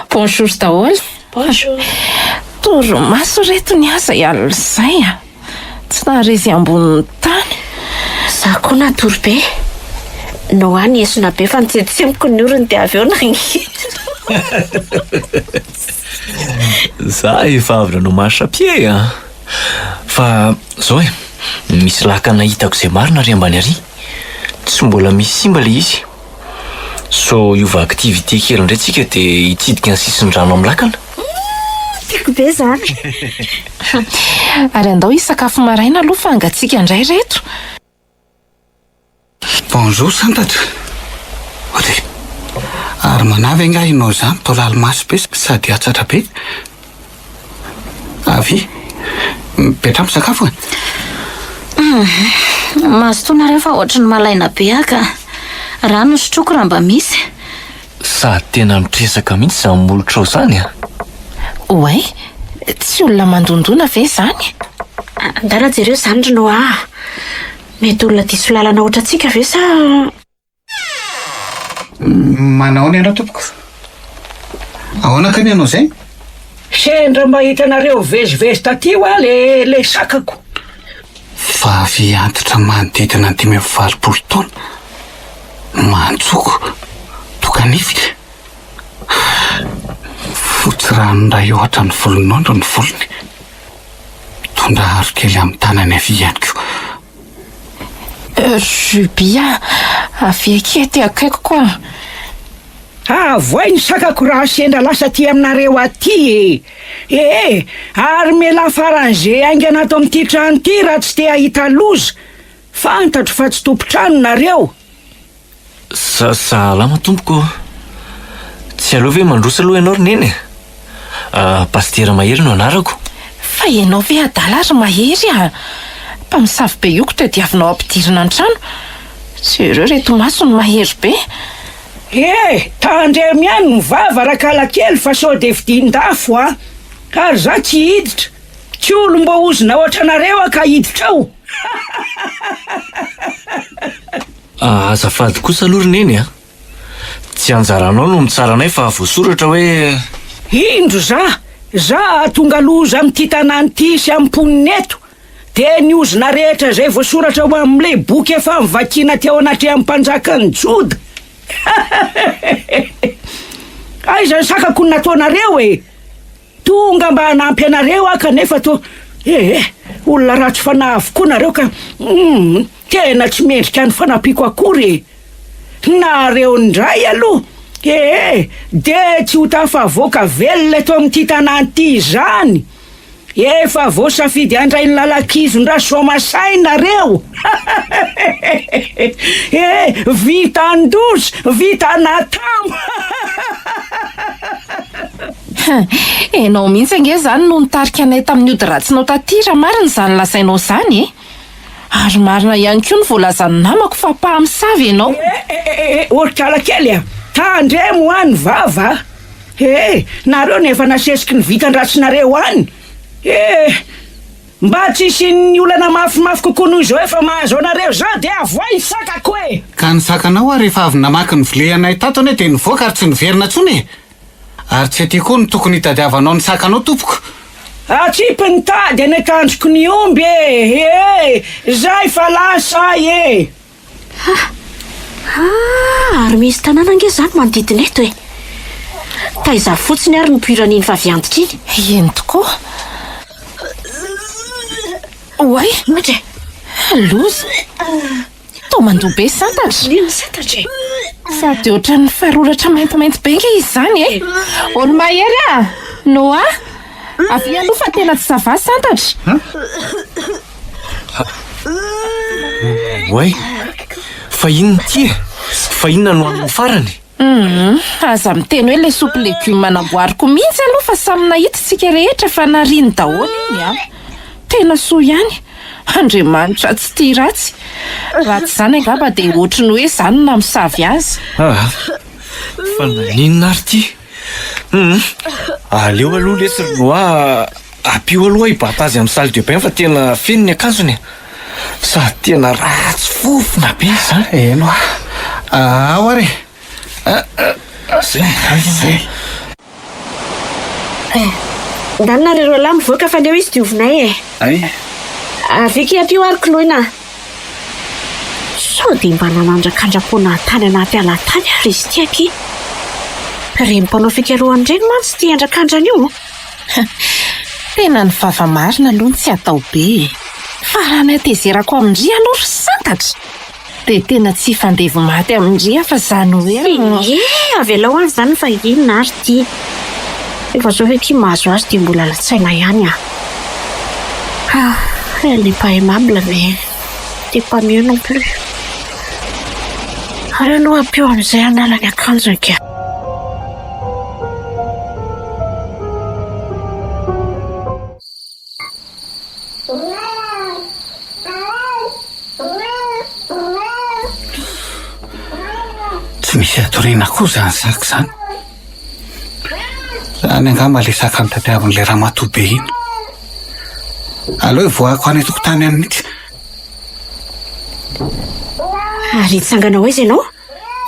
Bonjour daholo. Bonjour. Torimaso reto ny aza alina izay a. Tsy naharesy ambonin'ny tany. Za koa natory be. Noa niesona be fa nitsentsemiko ny orony dia avy eo nangina. Za efa avy nanao marche à pied a! Fa zao e, misy lakana hitako izay marina ary ambany ary. Tsy mbola misy simba le izy. Sao hiova activité kely indray tsika de hitsidika ny sisin-drano amin'ny lakana. Tiako be zany. Ary andao hisakafo maraina aloha fa hangatsiaka indray reto. Bonjour Santatra! Ory! Ary manavy angaha ianao izany toa lalimaso be sady hatsatra be? Avia, mipetraha misakafo e! Hum, mazotoa nareo fa ohatry ny malaina be aho ka. Rano no sotroiko raha mba misy. Sady tena mitresaka mihitsy izany molotrao izany a! Oay, tsy olona mandondona ve izany? Andana jereo izany ry Noah a! Mety olona diso lalana ohatrantsika ve sa. Manahoana ianao tompoko? Ahoana kay ny anao izay? Sendra mba hitanareo mivezivezy taty hoa le le sakako. Vavy antitra manodidina ny 85 taona, mantsoko, tokanify, fotsy ranoray ohatra ny volon'ondry ny volony. Mitondra aro kely amin'ny tanany havia ihany koa. Ruby a! Avia akia aty akaikiko a! Avoay ny sakako raha sendra lasa aty aminareo aty e! Ee, ary mialà faran'ze haingana ato amin'ity trano ity raha tsy te hahita loza! Fantatro fa tsy tompon-trano nareo! Sa, salama tompoko ô. Tsy aleo ve mandroso aloha ianao ry neny e? Ah, Pasitera Mahery no anarako. Fa ianao ve adala ry Mahery a? Mpamosavy be io ko tadiavinao ampidirina an-trano. Jereo reto masony mahery be. He, tandremo ihany ny vava rakalakely fa sao dia fidin-dafo a! Ary za tsy hiditra. Tsy olom-boahozona ohatranareo aho ka hiditra ao. Azafady kosa aloha ry Neny a! Tsy anjaranao no mitsara anay fa voasoratra hoe. Indro za, za hahatonga loza amin'ity tanàna ity sy amin'ny mponina eto, dia ny ozona rehetra izay voasoratra ao amin'ilay boky efa novakiana teo anatrehan'ny mpanjakan'ny Joda. Aiza ny sakako no nataonareo e? Tonga mba hanampy anareo aho kanefa toa eh eh, olona ratsy fanahy avokoa nareo ka humm, tena tsy mendrika ny fanampiako akory e! Nareo indray aloha eh eh, dia tsy ho tafavoaka velona eto amin'ity tanàna ity izany! Efa voasafidy handray ny lalan-kizon-dRasoamasay nareo! Eh, vitan-doza, vitan'atamo! Enao mihitsy ange izany no nitarika anay tamin'ny ody ratsinao taty raha marina izany lazainao izany e! Ary marina ihany koa ny voalazan'ny namako fa mpamosavy ianao. Eh eh eh eh orikala kely a! Tandremo hoa ny vava a! Eh! Nareo no efa nasesiky ny vitan-dratsinareo any! Eh! Mba tsy hisian'ny olana mafimafy kokoa noho izao efa mahazo anareo izao dia avoay ny sakako e! Ka ny sakanao ary efa avy namaky ny vilia anay tato anie dia nivoaka ary tsy niverina intsony e! Ary tsy aty koa no tokony hitadiavanao ny sakanao tompoko. Atsipy ny tady any an-tandroky ny omby e! E! Zay fa lasa ahy e! Ha! Ha! Ary misy tanàna ange izany manodidina eto e! Taiza fotsiny ary nipoiran'iny vavy antitra iny? Eny tokoa. Oay! Ohatra e! Loza! Toa mandoa be santatra. Inona santatra e? Sady ohatran'ny faroratra maintimainty be nge izy izany e! Olo-mahery a! Noah! Avia aloha fa tena tsy ça va santatra. Oay! Fa inona ity e? Fa inona no hanina farany? Humm, aza miteny hoe ilay soupe legume namboariko mihitsy aloha fa samy nahita isika rehetra fa nariany daholo iny an! Tena soa ihany, Andriamanitra tsy tia ratsy, raha tsy izany angamba dia ohatry ny hoe izaho no namosavy azy. Aa! Fa naninona ary ity? Humm, aleo aloha letsy ry Noah ampio aloha hibata azy amin'ny salle de bain fa tena feno ny akanjony e! Sady tena ratsy fofona be izany. Eny hoa. Ao ary e. Zay, zay. Ndany nareo roalahy mivoaka fa aleo izy diovinay e. Ay. Avia akia ampio ary koloina. Sao dia mba nanandrakandram-poana tany anaty ala tany ary izy ity akia. Ireny mpanao fikarohana ireny mantsy tia andrakandrana io. Tena ny vava marina aloha no tsy atao be e! Fa raha ny hatezerako amin-dry aloha ry santatra dia tena tsy hifandevo maty amin-dry aho fa izany hoe. Ie, avelao any izany fa inona ary ity? Efa zao ve ity mahazo azy dia mbola latsaina ihany ah. Ah, elle n'est pas aimable mais t'es pas mieux non plus. Aleo aloha ampio amin'izay hanala ny akanjony ka. Tsy misy hatoriana koa izany saka izany. Izany angamba ilay saka notadiavin'ilay ramatoa be iny. Aleo hivoahako any an-tokotany any mihitsy. Ary hitsangana ho aiza ianao?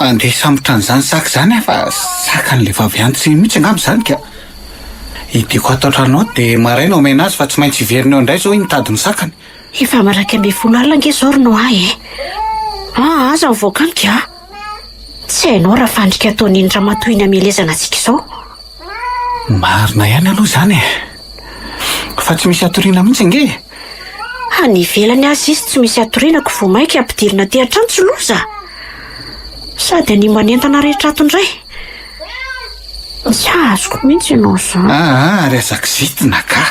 Andeha hisambotra an'izany saka izany aho fa sakan'ilay vavy antitra iny mihitsy angamba izany ka. Hidiako ato an-trano ato dia maraina omena azy fa tsy maintsy hiverina eo indray izao iny mitady ny sakany. Efa am 11 alina ange izao ry Noah e! Aa aza mivoaka any ka! Tsy hainao raha fandrika ataon'iny ramatoa iny hamelezana antsika izao. Marina ihany aloha izany e! Fa tsy misy hatoriana mihitsy ange e! Any ivelany aza izy tsy misy hatoriana ko vao mainka ampidirina aty an-trano tsy loza! Sady hanimba ny entana rehetra ato indray. Tsy azoko mihitsy ianao izany. Aa ary aza kizitina ka!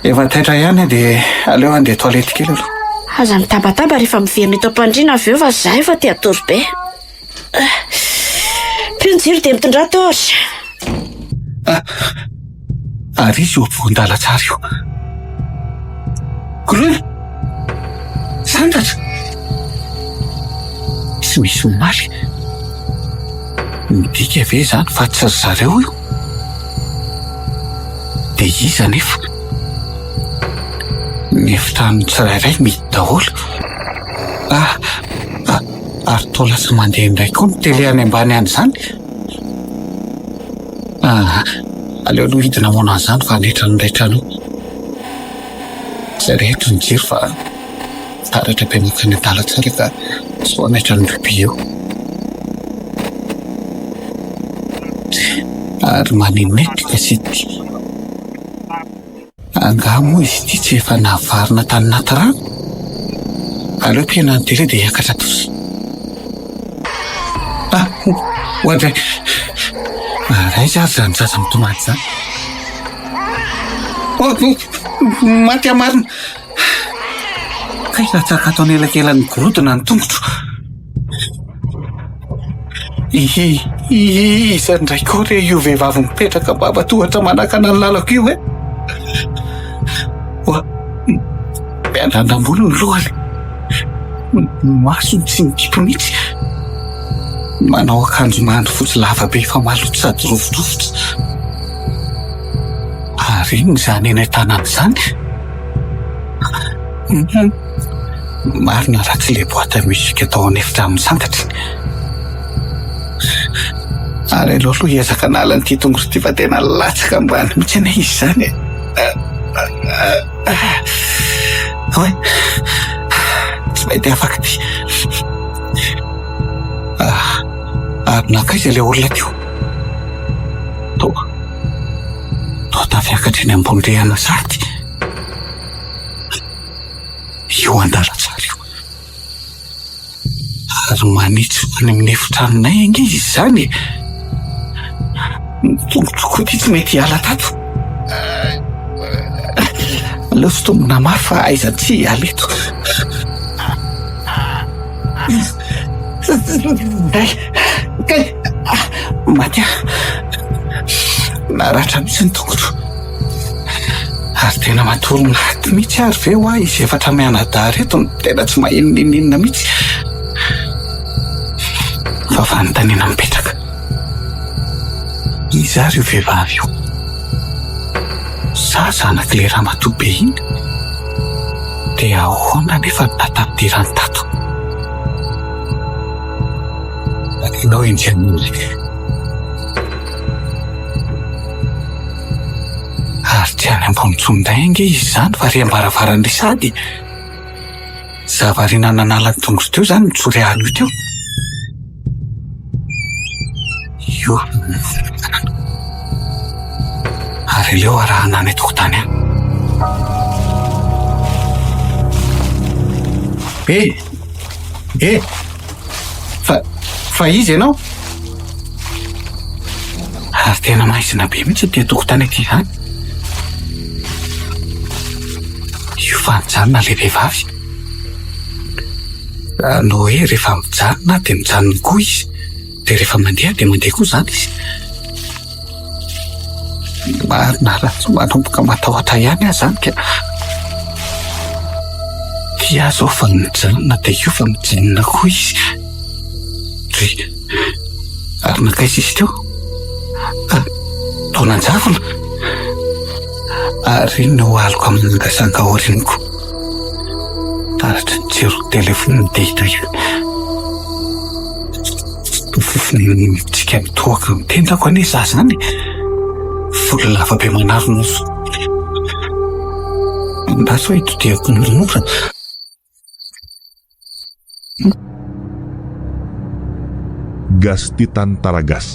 Efa taitra ihany aho dia aleo handeha toilette kely aloha. Aza mitabataba rehefa miverina eto am-pandriana avy eo fa za efa te hatory be. Pio ny jiro dia mitondrà torche. Ah, ary izy io ampovoan-dalantsara io. Koloina! Santatra! Tsy misy omaly. Midika ve izany fa tsy ry zareo io? Dia iza anefa? Ny efitrano tsirairay mihidy daholo. Ah, ah, ary toa lasa mandeha indray koa ny télé any ambany any izany. Ah, aleo aloha hidina hamono an'izany fa handraitra ny iray trano io. Tsy rehetra ny jiro fa taratra be mankany an-dalantsara ka sao hanaitra ny rubis eo. Ary maninona ity gazety ity? Angaha moa izy ity tsy efa navarina tany anaty rano? Aleo mpihaino ny télé dia hiakatra tosa. Ah, oadray. Ary aiza ary izany zaza mitomany izany? Oh, maty aho marina. Kay latsaka ato anelakelan'ny gorodona ny tongotro. Ihi, iza indray koa re io vehivavy mipetraka am-bava-tohatra manakana ny lalako io e? Oa, miandrandra-ambony ny lohany, ny masony tsy mikipy mihitsy, manao akanjo mandry fotsy lava be efa maloto sady rovidrovitra. Ary inona izany eny an-tanany izany? Marina raha tsy ilay boîte à musique tao an'efitrano santatra. Ary aleo aloha hiezaka hanala an'ity tongotro ity fa tena latsaka ambany mihitsy anie izy izany e. Oay, tsy mety afaka ity. Ary nankaiza ilay olona teo? eny ambony rihana sahady. Io an-dalantsara io. Ary manitsy ho any amin'ny efitranonay ange izy izany e! Ny tongotro koa ity tsy mety hiala tato. Aleo sintomina mafy fa aiza tsy hiala eto. Kay! Kay! Maty aho. Naratra mihitsy ny tongotro. Ary tena matory maty mihitsy ary ve hoa izy efatra mianadahy ireto no tena tsy maheno n'inon'inona mihitsy? Fa fanontaniana mipetraka, iza ary io vehivavy io? Sa zanak'ilay ramatoa be iny? Dia ahoana anefa no nahatafdirany tato? Aleo enjehin'olona. Ary tsy any ambony intsony indray ange izy izany fa ary am-baravaran'ny sady e! Zavariana nanala ny tongotro teo izany nitsory ahy io teo. Io no fitanana. Ary aleo arahana any an-tokotany any. E! E! Fa, fa iza ianao? Ary tena maizina be mihitsy ity tokotany ity izany. Io fa nijanona ilay vehivavy. Izany hoe rehefa mijanona dia mijanona koa izy. Dia rehefa mandeha dia mandeha koa izany izy. Marina raha tsy manomboka matahotra ihany aho izany ka. Ity aho izao fa mijanona dia io fa mijanona koa izy. Dry. Ary nankaiza izy teo? Ah, toa nanjavona. Ary inona ho aloka manangasanga aorianako? Taratry ny jiro telefaonina dia hita io. Fofona mitsika mitohaka amin'ny tendako anie za zany. Volo lava be manarona. Andraso hoe hitodihako moramora. Gas Titan Taragas.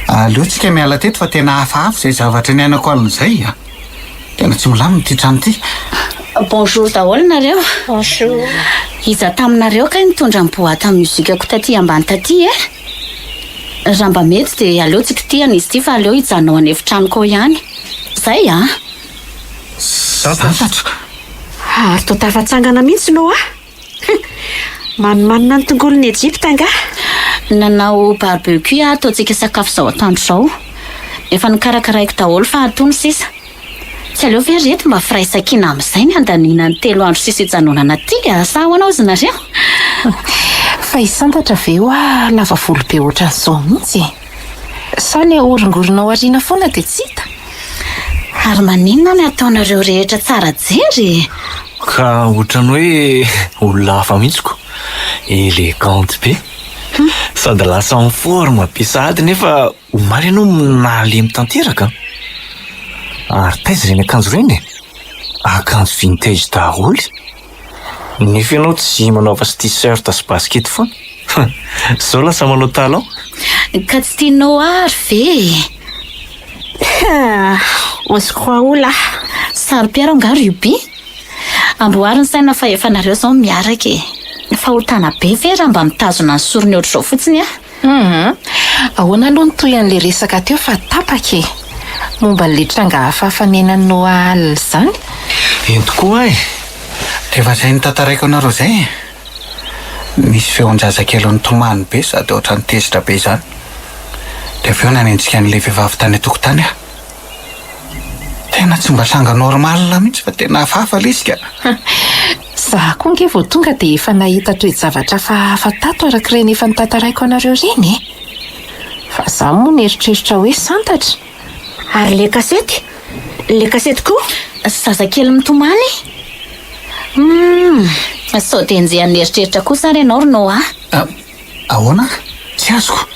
Aleo tsika miala teto fa tena hafahafa izay zavatra niainako alina izay a. Tena tsy milamina ity trano ity. Bonjour daholo nareo. Bonjour. Iza taminareo kay nitondra ny boîte à musique-ko taty ambany taty e? Raha mba mety dia aleo tsy kitihana izy ity fa aleo hijanona ao an'efitranoko ao ihany. Zay a! Santatra. Ary toa tafatsangana mihitsy Noa. Manimanina ny tongolon'i Egypta angaha? Nanao barbecue aho ataontsika sakafo izao atoandro izao. Efa nokarakaraiko daholo fa atono sisa. Tsy aleo ve ry reto mba firaisankina amin'izay ny handaniana ny telo andro sisa hijanonana aty a? Sa ahoana hozy nareo? Fa i Santatra ve hoa lava volo be ohatran'izao mihitsy e? Sa le ahorongorona ao aoriana foana dia tsy hita? Ary maninona ny ataonareo rehetra tsara jery e? Ka ohatran'ny hoe olona hafa mihitsy ko. Elegante be. Sady lasa en forme be sahady nefa omaly ianao nalemy tanteraka an. Ary taiza ireny akanjo ireny e? Akanjo vintage daholo. Nefa ianao tsy manao afa-tsy t-shirt sy basket foana. Zao lasa manao talon. Ka tsy tianao ary ve e? On se croit où là? Saro-piaro angaha Ruby? Amboary ny saina fa efa nareo zao miaraka e. Fahotana be ve raha mba mitazona ny sorony ohatr'izao fotsiny aho? Hum. Ahoana aloha ny tohin'ilay resaka teo fa tapaka e? Momba an'ilay tranga hafahafa niainan'i Noah alina izany? Eny tokoa e! Rehefa izay notantaraiko anareo izay e! Nisy feon-jazakely nitomany be sady ohatran'ny tezitra be izany. Dia avy eo nanenjika an'ilay vehivavy tany an-tokotany aho. Tena tsy mba tranga normal mihitsy fa tena hafahafa ilay izy ka. Za koa ange vao tonga dia efa nahita toe-javatra hafahafa tato araka ireny efa notantaraiko anareo ireny e! Fa za moa nieritreritra hoe santatra. Ary le kasety? Le kasety koa? Zazakely mitomany? Humm, sao dia enjehan'ny eritreritra kosa ary ianao ry Noah? Ahoana? Tsy azoko.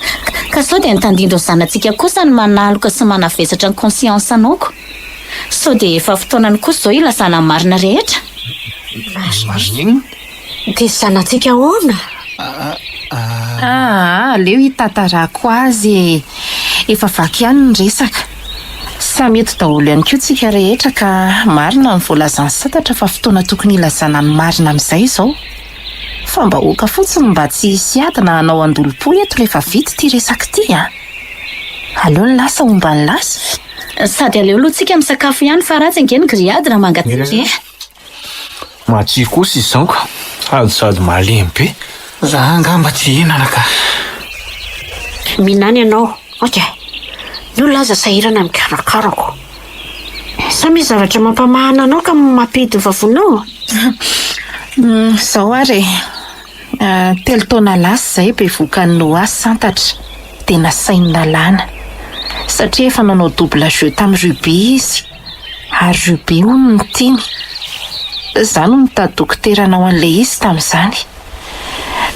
Ka sao dia ny tandindon'ny zanatsika kosa no manaloka sy manavesatra ny conscience-nao ko? Sao dia efa fotoanany kosa izao hilazana ny marina rehetra? Marina inona? Dia zanatsika ahoana? Aa, aleo hitantarako azy e! Efa vaky ihany ny resaka. Samy eto daholo ihany koa tsika rehetra ka marina ny voalazan'i Santatra fa fotoana tokony hilazana ny marina amin'izay izao. Fa mba oka fotsiny mba tsy hisy ady na hanao andolom-po eto rehefa vita ity resaka ity a! Aleo ny lasa homba ny lasa. Sady aleo aloha tsika misakafo ihany fa ratsy ange ny grillade raha mangatsiaka e! Matsiro kosa izao ka! Sady sady malemy be. Za angamba tsy hihinana ka. Mihinana ianao, ok. Ny olona aza sahirana mikarakara ko. Sa misy zavatra mampamahana anao ka mampihidy ny vavoninao? Izao ary e. Telo taona lasa izay bevohokan'i Noah santatra dia nasainy nalana. Satria efa nanao double jeu tamin'i Ruby izy. Ary Ruby hono no tiany. Izaho no nitady dokotera hanao an'ilay izy tamin'izany.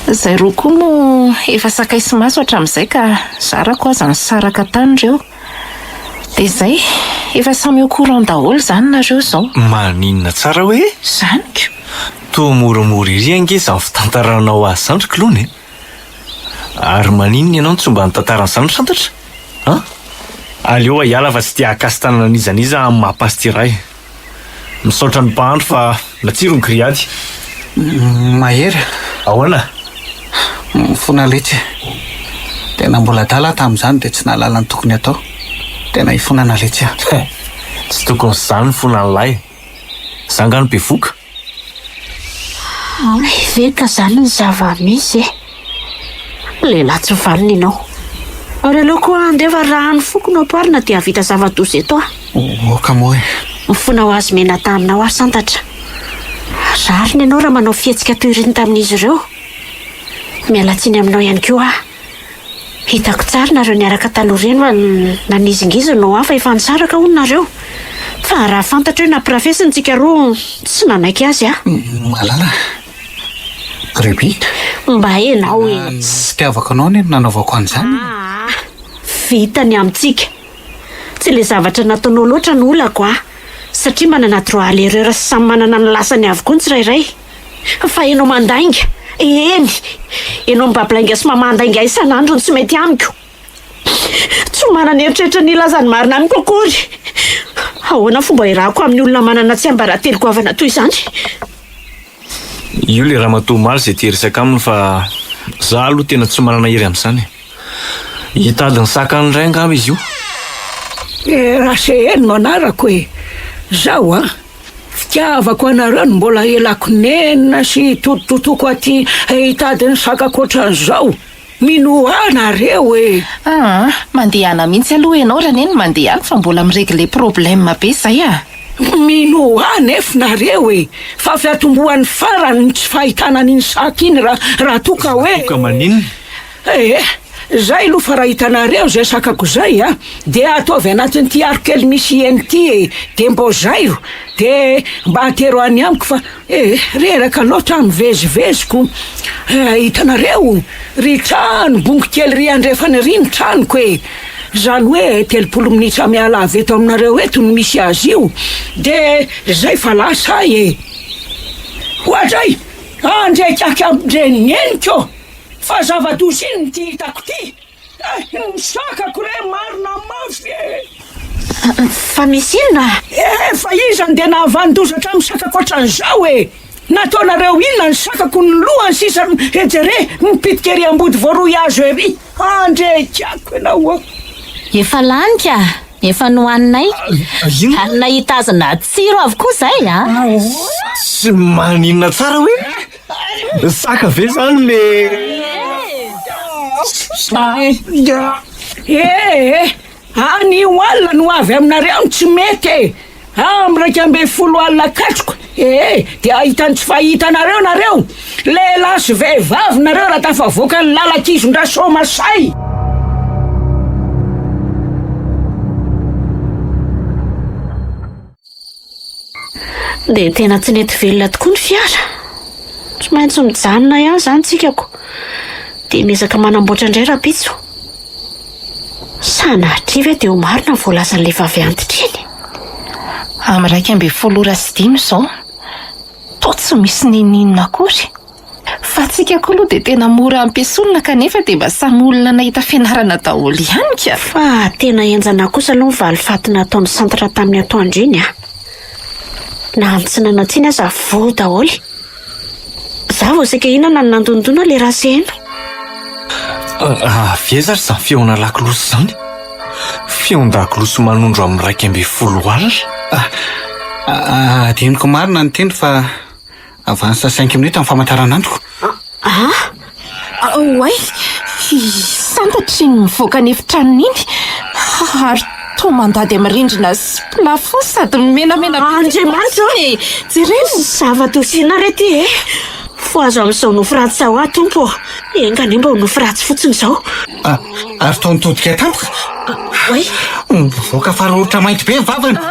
Izay roa koa moa efa sakay sy maso hatramin'izay ka zarako aza nisaraka tany ireo. Dia izay, efa samy au courant daholo izany nareo izao. Maninona tsara hoe? Izany ko. Toa moramora ery ange izany fitantaranao azy izany ry Clown e! Ary maninona ianao no tsy mba nitantara an'izany ry Santatra? An? Aleo aho hiala fa tsy te hahakasi-tanana an'iza n'iza amin'ny maha pasitera ahy. Misaotra ny mpahandro fa natsiro ny grillade. Mahery a! Ahoana? Mifona letsy e! Tena mbola adala aho tamin'izany dia tsy nahalala ny tokony hatao. Tena ifonana letsy aho. Tsy tokony izany ny fonan'lahy e! Za nga no bevoka? Hay ve ka zany ny zava-misy e! Lehilahy tsy vanona ianao. Ary aleo koa handeha fa raha ny foko no ampoarina dia hahavita zava-doza eto aho. Oka moa e! Mifona ho azy menata aminao aho santatra. Rariny ianao raha manao fihetsika toy ireny tamin'izy ireo. Miala tsiny aminao ihany koa aho. Hitako tsara nareo niaraka taloha ireny fa nanizingizina ho ahy fa efa nisaraka hono nareo. Fa raha fantatro hoe nampirafesiny tsika roa tsy nanaiky azy aho. Malala, Ruby. Mba enao e. Ny fitiavako anao anie no nanaovako an'izany e. Aa, vita ny amintsika. Tsy ilay zavatra nataonao loatra no olako a. Satria manana droit à l'erreur sy samy manana ny lasany avokoa ny tsirairay. Fa enao mandainga, eny, enao mibabilainga sy mamandainga isan'andro no tsy mety amiko. Tsy manana eritreritra ny hilaza ny marina amiko akory. Ahoana fomba irahako amin'ny olona manana tsiambaratelo goavana toy izany? Io le ramatoa omaly izay te hiresaka aminy fa za aloha tena tsy manana hery amin'izany e. Hitady ny sakany indray angamba izy io. Eh, Raseheno no anarako e! Zao an! Fitiavako anareo no mbola elako nenina sy totototoko aty hitady ny sakako ohatran'izao. Minoa ahy nareo e! Aa, mandehana mihitsy aloha ianao Raneny mandehana fa mbola mi-regler problème be zay a! Minoa ahy nefa nareo e! Fa fiatombohan'ny farany ny tsy fahitana an'iny saka iny raha raha toa ka hoe. Raha toa ka maninona? Ee, zay aloha fa raha hitanareo izay sakako izay a, dia ataovy anatin'ity aro kely misy hena ity e, dia mbô zairo, dia mba atero any amiko fa ee, reraka loatra aho mivezivezy ko, hitanareo, ry trano bongo kely ry andrefana ry ny tranoko e, izany hoe 30 minitra miala avy eto aminareo eto no misy azy io, dia zay fa lasa ahy e. Oadray! Andrekaka amin-dreneniko! Fa zava-doza inona ity hitako ity eh! Ny sakako re marina mafy e! Fa misy inona? Eh! Fa iza no dia nahavanon-doza hatramin'ny sakako hatramin'izao e! Nataonareo inona ny sakako ny lohany sisa no ejere mipitika ery ambody voaroy hazo ery! Andrekako ianao ô! Efa lany ka! Efa nohaninay. Ary nahita azy natsiro avokoa izay a! Tsy maninona tsara hoe? Saka ve zany le. Ee, anio alina no avy aminareo ny tsy mety e! Amin'ny 11 alina katroka, ee, dia hahita ny tsy fahitanareo nareo! Lehilahy sy vehivavy nareo raha tafavoaka ny lalan-kizon-dRasoamasay! Dia tena tsy nety velona tokoa ny fiara. Tsy maintsy mijanona ihany izany tsika ko. Dia miezaka manamboatra indray rahampitso. Sanatria ve dia ho marina ny voalazan'ilay vavy antitra iny? Amin'ny 11 ora sy dimy izao, toa tsy misy n'inon'inona akory. Fa tsika koa aloha dia tena mora ampiasolona kanefa dia mba samy olona nahita fianarana daholo ihany ka. Fa tena henjana kosa aloha ny valifaty nataon'i Santatra tamin'ny atoandro iny a! Na ny tsy nanan-tsiny aza voa daholo. Za vao saika hihinana no nandondona le raseheno. Avy aiza ary izany feona lakolosy izany? Feon-dakolosy manondro amin'ny 11 alina. Adinoko marina ny teny fa avance cinq minutes amin'ny famantaranandroko. Ah! Oay! Santatry iny mivoaka ny efitranony iny ary toa mandady amin'ny rindrina sy plafond sady menamena be. Andriamanitra ô! e! Jereo! Zava-doza inona re ity e? Fohazo amin'izao nofy ratsy izao aho Tompo ô! Enga anie mba ho nofy ratsy fotsiny izao. Ah, ary toa nitodika tampoka. Oay! Mivoaka faroritra mainty be ny vavany. Ah!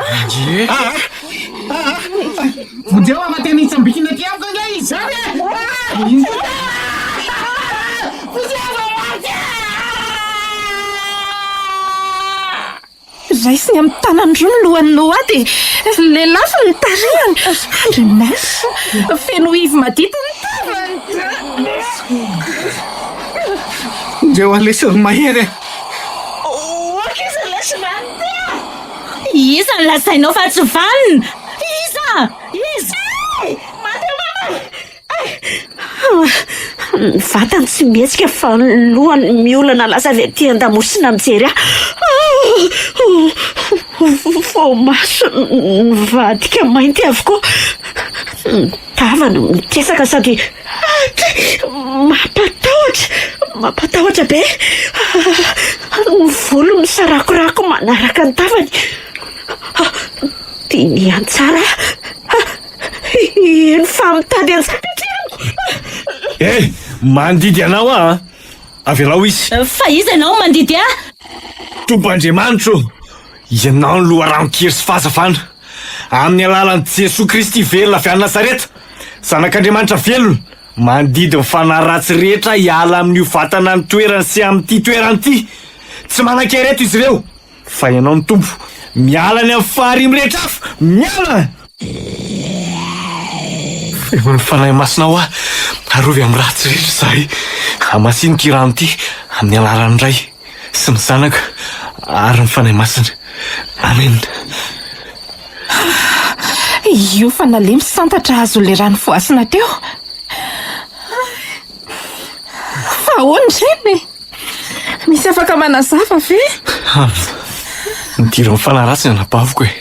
Ah! Vonjeo aho fa tena hitsambikina aty amiko ange izy izany e! Vonjeo fa maty Raisiny amin'ny tanany roa ny lohan'i Noa dia lelafiny ny tarehiny. Andriamanitra, feno ivy madity ny tavany. Vonjeo aho lesy ry mahery e! Iza no lazainao fa tsy vanona? Iza? Iza? Ny vatany tsy mihetsika fa ny lohany miolana lasa avy aty an-damosina mijery ahy. Voamaso nivadika mainty avokoa. Ny tavany mitresaka sady mampatahotra, mampatahotra be. Ny volo misarakorako manaraka ny tavany. Dinihany tsara aho. Eny fa mitady an'i Eh! Mandidy anao aho an! Avelao izy. Fa iza ianao mandidy ahy? Tompo Andriamanitro ô! Ianao no loharanon-kery sy fahazavana. Amin'ny alalan'i Jesoa Kristy velona avy any Nazareta, Zanak'Andriamanitra velona, mandidy ny fanahy ratsy rehetra hiala amin'io vatana nitoerany sy amin'ity toerana ity. Tsy manan-kery eto izy ireo. Fa ianao no Tompo. Miala any amin'ny farihy mirehitra afo! Miala! Feno ny Fanahy Masina ho ahy, arovy amin'ny ratsy rehetra izahay. Hamasino ity rano ity amin'ny anaran'ny Ray sy ny Zanaka ary ny Fanahy Masina. Amena. Io fa nalemy santatra azon'ilay rano voasina teo. Fa ahoana ireny e? Misy afaka manazava ve? Hum, nidiran'ny fanahy ratsy ny anabaviko e.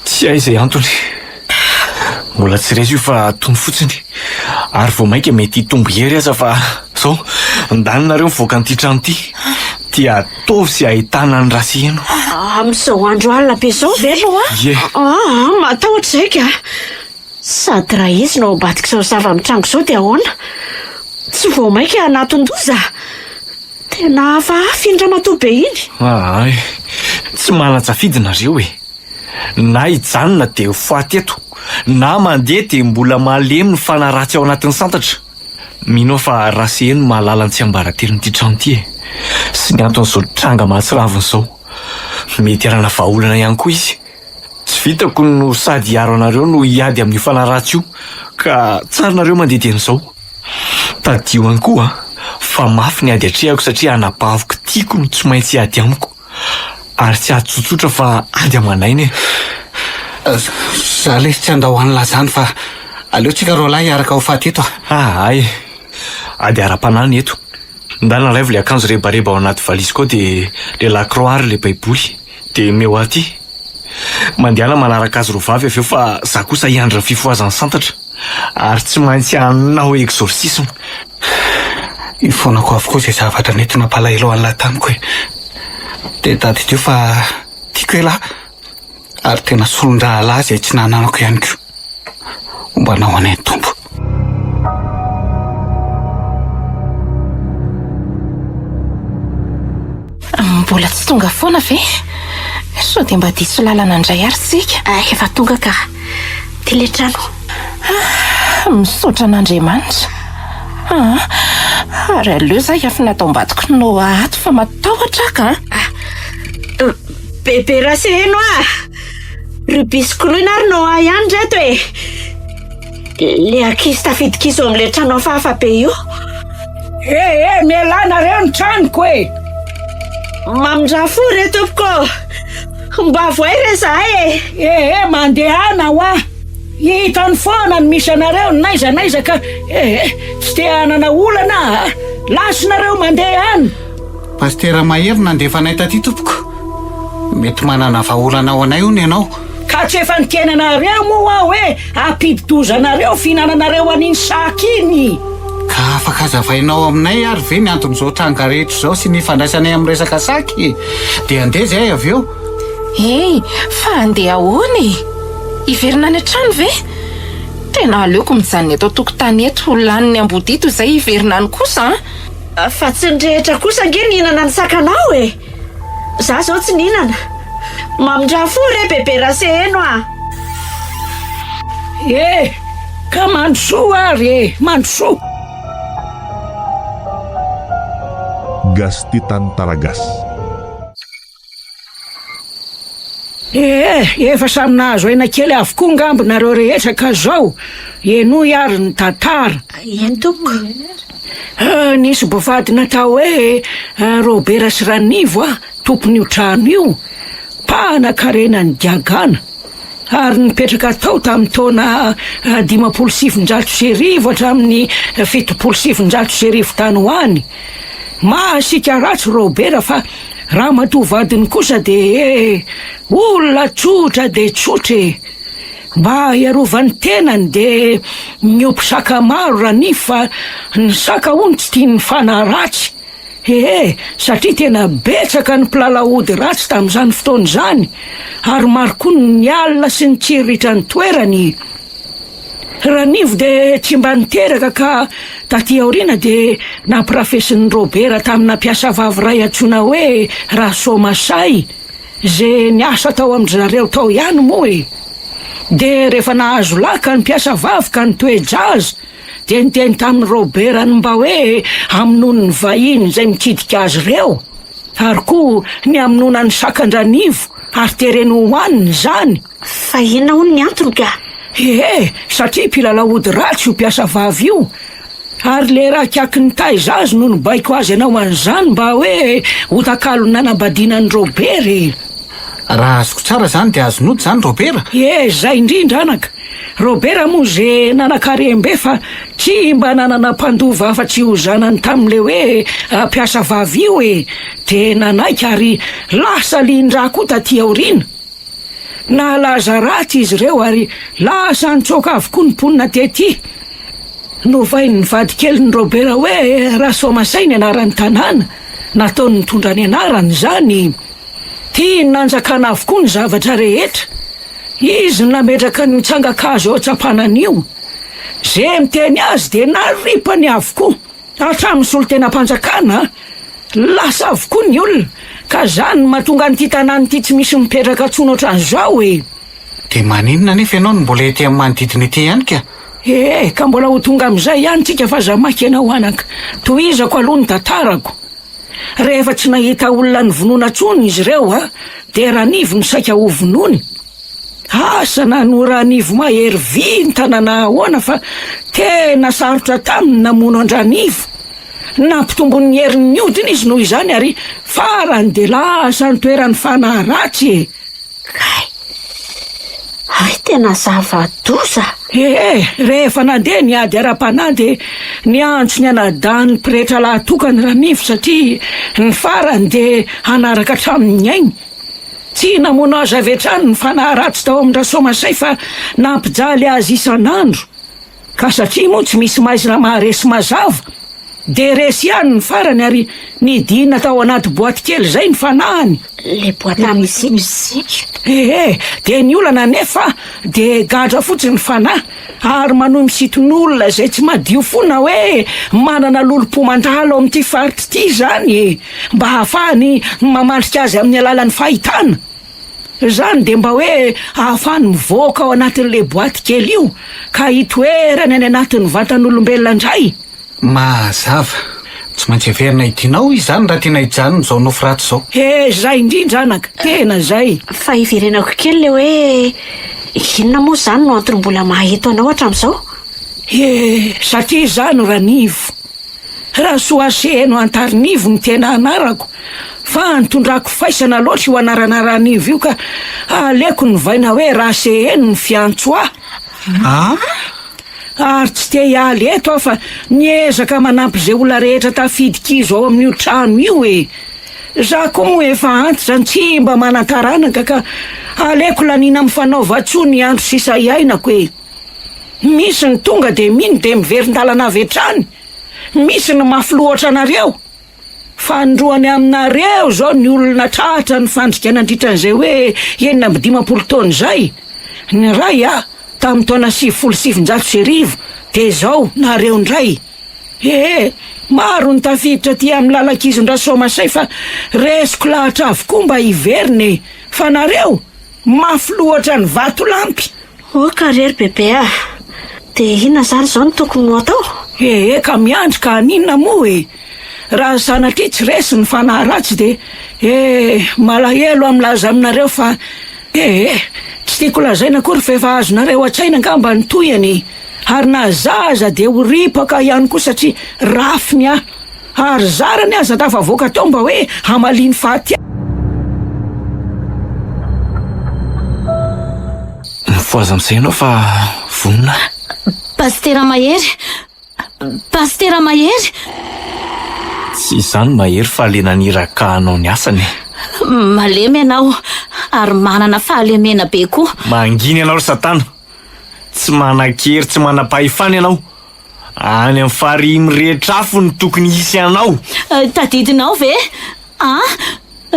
Tsy hay izay antony. Mbola tsy resy io fa tony fotsiny. Ary vao mainka mety hitombo hery aza fa zao, ndany nareo mivoaka an'ity trano ity. Dia ataovy izay ahitana an'i Raseheno. Amin'izao andro alina be izao ve aloha? Ie. Aa, matahotra izay ka. Sady raha izy no ao ambadik'izao zava-mitranga izao dia ahoana? Tsy vao mainka hanaton-doza? Tena hafahafa iny ramatoa be iny. Ahay, tsy manan-tsafidy nareo e. Na hijanona dia ho faty eto, na mandeha dia mbola malemy ny fanahy ratsy ao anatin'ny santatra. Mino aho fa Rase no mahalala ny tsiambaratelon'ity trano ity e! Sy ny anton'izao tranga mahatsiravina izao. Mety hanana vahaolana ihany koa izy. Tsy vitako no sady hiaro anareo no hiady amin'io fanahy ratsy io, ka tsara nareo mandeha dieny izao. Tadidio ihany koa fa mafy ny ady atrehako satria anabaviko tiako no tsy maintsy hiady amiko. Ary tsy ady tsotsotra fa ady aman'aina e. Za lesy tsy handao an'lah zany fa aleo tsika roalahy hiaraka ho faty eto a. Ahay, ady ara-panahy ny eto. Ndana alaivo le akanjo rebareba ao anaty valiziko ao dia le lacroix ary le baiboly dia omeo ahy ity. Mandehana manaraka azy roa vavy avy eo fa za kosa hiandry ny fifohazan'ny santatra ary tsy maintsy hanao exorcisme. Ifonako avokoa izay zavatra nety nampalahelo an'lah tamiko e. Dia tadidio fa tiako elah ary tena solon-drahalahy izay tsy nananako ihany koa. Homba anao anie ny Tompo. Mbola tsy tonga foana ve? Sao dia mba diso lalana indray ary isika? Ah, efa tonga ka. Ty le trano. Ah, misaotra an'Andriamanitra. Ah, ary aleo za hiafina ato ambadik'i Noa ato fa matahotra aho ka. Ah, bebe Raseheno ah! Rubis koloina ary Noa ihany reto e! Le ankizy tafidi-kizo ao amin'ilay trano hafahafa be io. Eh eh, mialà nareo ny tranoko e! Mamindrà fo re tompoko! Mba avoay re zahay e! Eh eh, mandehana hoa! Hitany foana ny misy anareo n'aiza n'aiza ka eh eh, tsy te hanana olana aho a! Lasa nareo mandeha any! Pasitera Mahery nandefa anay taty tompoko. Mety manana vahaolana ho anay hono ianao. Ka tsy efa niteny anareo moa aho hoe hampidi-doza anareo fihinananareo an'iny saka iny. Ka afaka hazavainao aminay ary ve ny anton'izao tranga rehetra izao sy ny ifandraisanay amin'ny resaka saka e? Dia handeha izahay avy eo. Hey, fa handeha ahoana e? Hiverina any an-trano ve? Tena aleoko mijanona eto an-tokotany eto, ho lanin'ny ambodia toy izay hiverina any kosa an! Fa tsy ny rehetra kosa ange nihinana ny sakanao e! Za zao tsy nihinana. Mamindrà fo re bebe Raseheno a! E! Ka mandrosoa ary e! Mandrosoa! Gasy Tantara Gasy. Ee, efa samy nahazo aina kely avokoa ngamba nareo rehetra ka zao, henoy ary ny tantara. Eny tompoko. Ah, nisy mpivady natao hoe Robera sy Ranivo ah, tompon'io trano io, mpanakarena nidiagana, ary nipetraka tao tamin'ny taona 1950 hatramin'ny 1970 tany ho any. Masiaka ratsy Robera fa ramatoa vadiny kosa dia eh, olona tsotra dia tsotra e! Mba hiarovany tenany dia niompy saka maro Ranify fa ny saka hono tsy tian'ny fanahy ratsy. Ee, satria tena betsaka ny mpilalao ody ratsy tamin'izany fotoana izany ary maro koa ny nialona sy nitsiriritra ny toerany. Ranivo dia tsy mba niteraka ka taty aoriana dia nampirafesin'i Robera tamina mpiasa vavy iray antsoina hoe Rasoamasay, ze niasa tao amin-dry zareo tao ihany moa e. Dia rehefa nahazo laka ny mpiasa vavy ka nitoe-jaza dia niteny tamin'i Robera ny mba hoe hamonoany ny vahiny izay mitsidika azy ireo ary koa ny hamonoana ny sakan-dRanivo ary tereny hohaniny izany. Fa inona hono ny antony ka? Ee, satria mpilalao ody ratsy io mpiasa vavy io, ary le rakiaky nitaiza azy no nibaiko azy hanao an'izany mba hoe ho takalon'ny nanambadiana an'i Robert e! Raha azoko tsara izany dia azon'ody izany Robert? Ee, zay indrindra anaka! Robert moa ze nanan-karem-be fa tsy mba nanana mpandova afa-tsy io zanany tamin'le hoe mpiasa vavy io e! De nanaiky ary lasa lian-drà koa taty aoriana. Nalaza ratsy izy ireo ary lasa nitsoaka avokoa ny mponina tety. Novain'ny vadikelin'i Robert hoe Rasoamasay ny anaran'ny tanàna, nataony nitondra ny anarany izany. Tiany nanjakana avokoa ny zavatra rehetra. Izy no nametraka an'io tsangan-kazo eo an-tsampanana io. Ze miteny azy dia naripany avokoa. Hatramin'ny solontenam-panjakana, lasa avokoa ny olona, ka zany no mahatonga an'ity tanàna ity tsy misy mipetraka intsony ohatran'izao e! Dia maninona anefa ianao no mbola ety amin'ny manodidina ety ihany ka? Ee, ka mbola ho tonga amin'izay ihany tsika fa aza maika ianao anaka. Tohizako aloha ny tantarako. Rehefa tsy nahita olona nivonoana intsony izy ireo a, dia Ranivo no saika hovonoiny. Asa na noho Ranivo mahery vintana na ahoana fa tena sarotra taminy ny namono an-dRanivo. Nampitombo ny herin'ny hodiny izy noho izany ary farany dia lasa nitoeran'ny fanahy ratsy e! Kay! Hay tena zava-doza! Ee, rehefa nandeha ny ady ara-panahy dia niantso ny anadahin'ny pretra lahatokany Ranivo satria ny farany dia hanaraka hatramin'ny ainy. Tsy namono azy avy hatrany ny fanahy ratsy tao amin-dRasoamasay fa nampijaly azy isan'andro. Ka satria moa tsy misy maizina maharesy mazava dia resy ihany ny farany ary nidina tao anaty boaty kely izay ny fanahiny. Le boîte à musique. Ee, dia ny olana anefa dia gadra fotsiny ny fanahy ary manohy misinton'olona izay tsy madio fo na hoe manana lolompo mandalo amin'ity faritra ity izany e, mba hahafahany mamandrika azy amin'ny alalan'ny fahitana. Izany dia mba hoe ahafahany mivoaka ao anatin'ilay boaty kely io ka hitoerany any anatin'ny vatan'olombelona indray. Mazava. Tsy maintsy heverina hidiana ao izy izany raha tiana hijanona izao nofy ratsy izao. He, izay indrindra anaka, tena izay. Fa hiverenako kely ilay hoe inona moa izany no antony mbola maha eto anao hatramin'izao? He, satria izaho no Ranivo. Rasoaseheno Antarinivo no tena anarako, fa nitondrako faisana loatra io anarana Ranivo io ka aleoko novaina hoe Raseheno ny fiantso ahy. Ah? Ary tsy te hiala eto aho fa miezaka manampy izay olona rehetra tafidi-kizo ao amin'io trano io e! Za koa moa efa antitra no tsy mba manan-taranaka ka aleoko laniana amin'ny fanaovan-tsoa ny andro sisa iainako e! Misy ny tonga dia mino dia miverin-dalana avy hatrany, misy ny mafy loha ohatranareo. Fanindroany aminareo izao ny olona tratra ny fandrika nandritra an'izay hoe 56 taona izay. Ny iray a, tamin'ny taona 1990, dia izao nareo indray. Ee, maro ny tafiditra aty amin'ny lalan-kizon-dRasoamasay fa resiko lahatra avokoa mba hiverina e! Fa nareo, mafy loha ohatran'ny vatolampy. Ok re ry bebe a! Dia inona izany izao no tokony ho atao? Ee ka miandry ka haninona moa e! Raha sanatria tsy resy ny fanahy ratsy dia ee malahelo aho milaza aminareo fa ee tsy tiako lazaina akory fa efa azonareo an-tsaina angamba ny tohiny e! Ary na za aza dia ho ripaka ihany koa satria rafiny aho ary zarany aza tafavoaka tao mba hoe hamaliany faty ahy. Mifohaza amin'izay ianao fa vonona aho. Pasitera Mahery! Pasitera Mahery! Tsy izany Mahery fa le naniraka hanao ny asany e. Malemy ianao ary manana fahalemena be koa. Mangina ianao ry Satana. Tsy manan-kery tsy manam-pahefana ianao. Any amin'ny farihy mirehitra afo no tokony hisy anao. Tadidinao ve? An?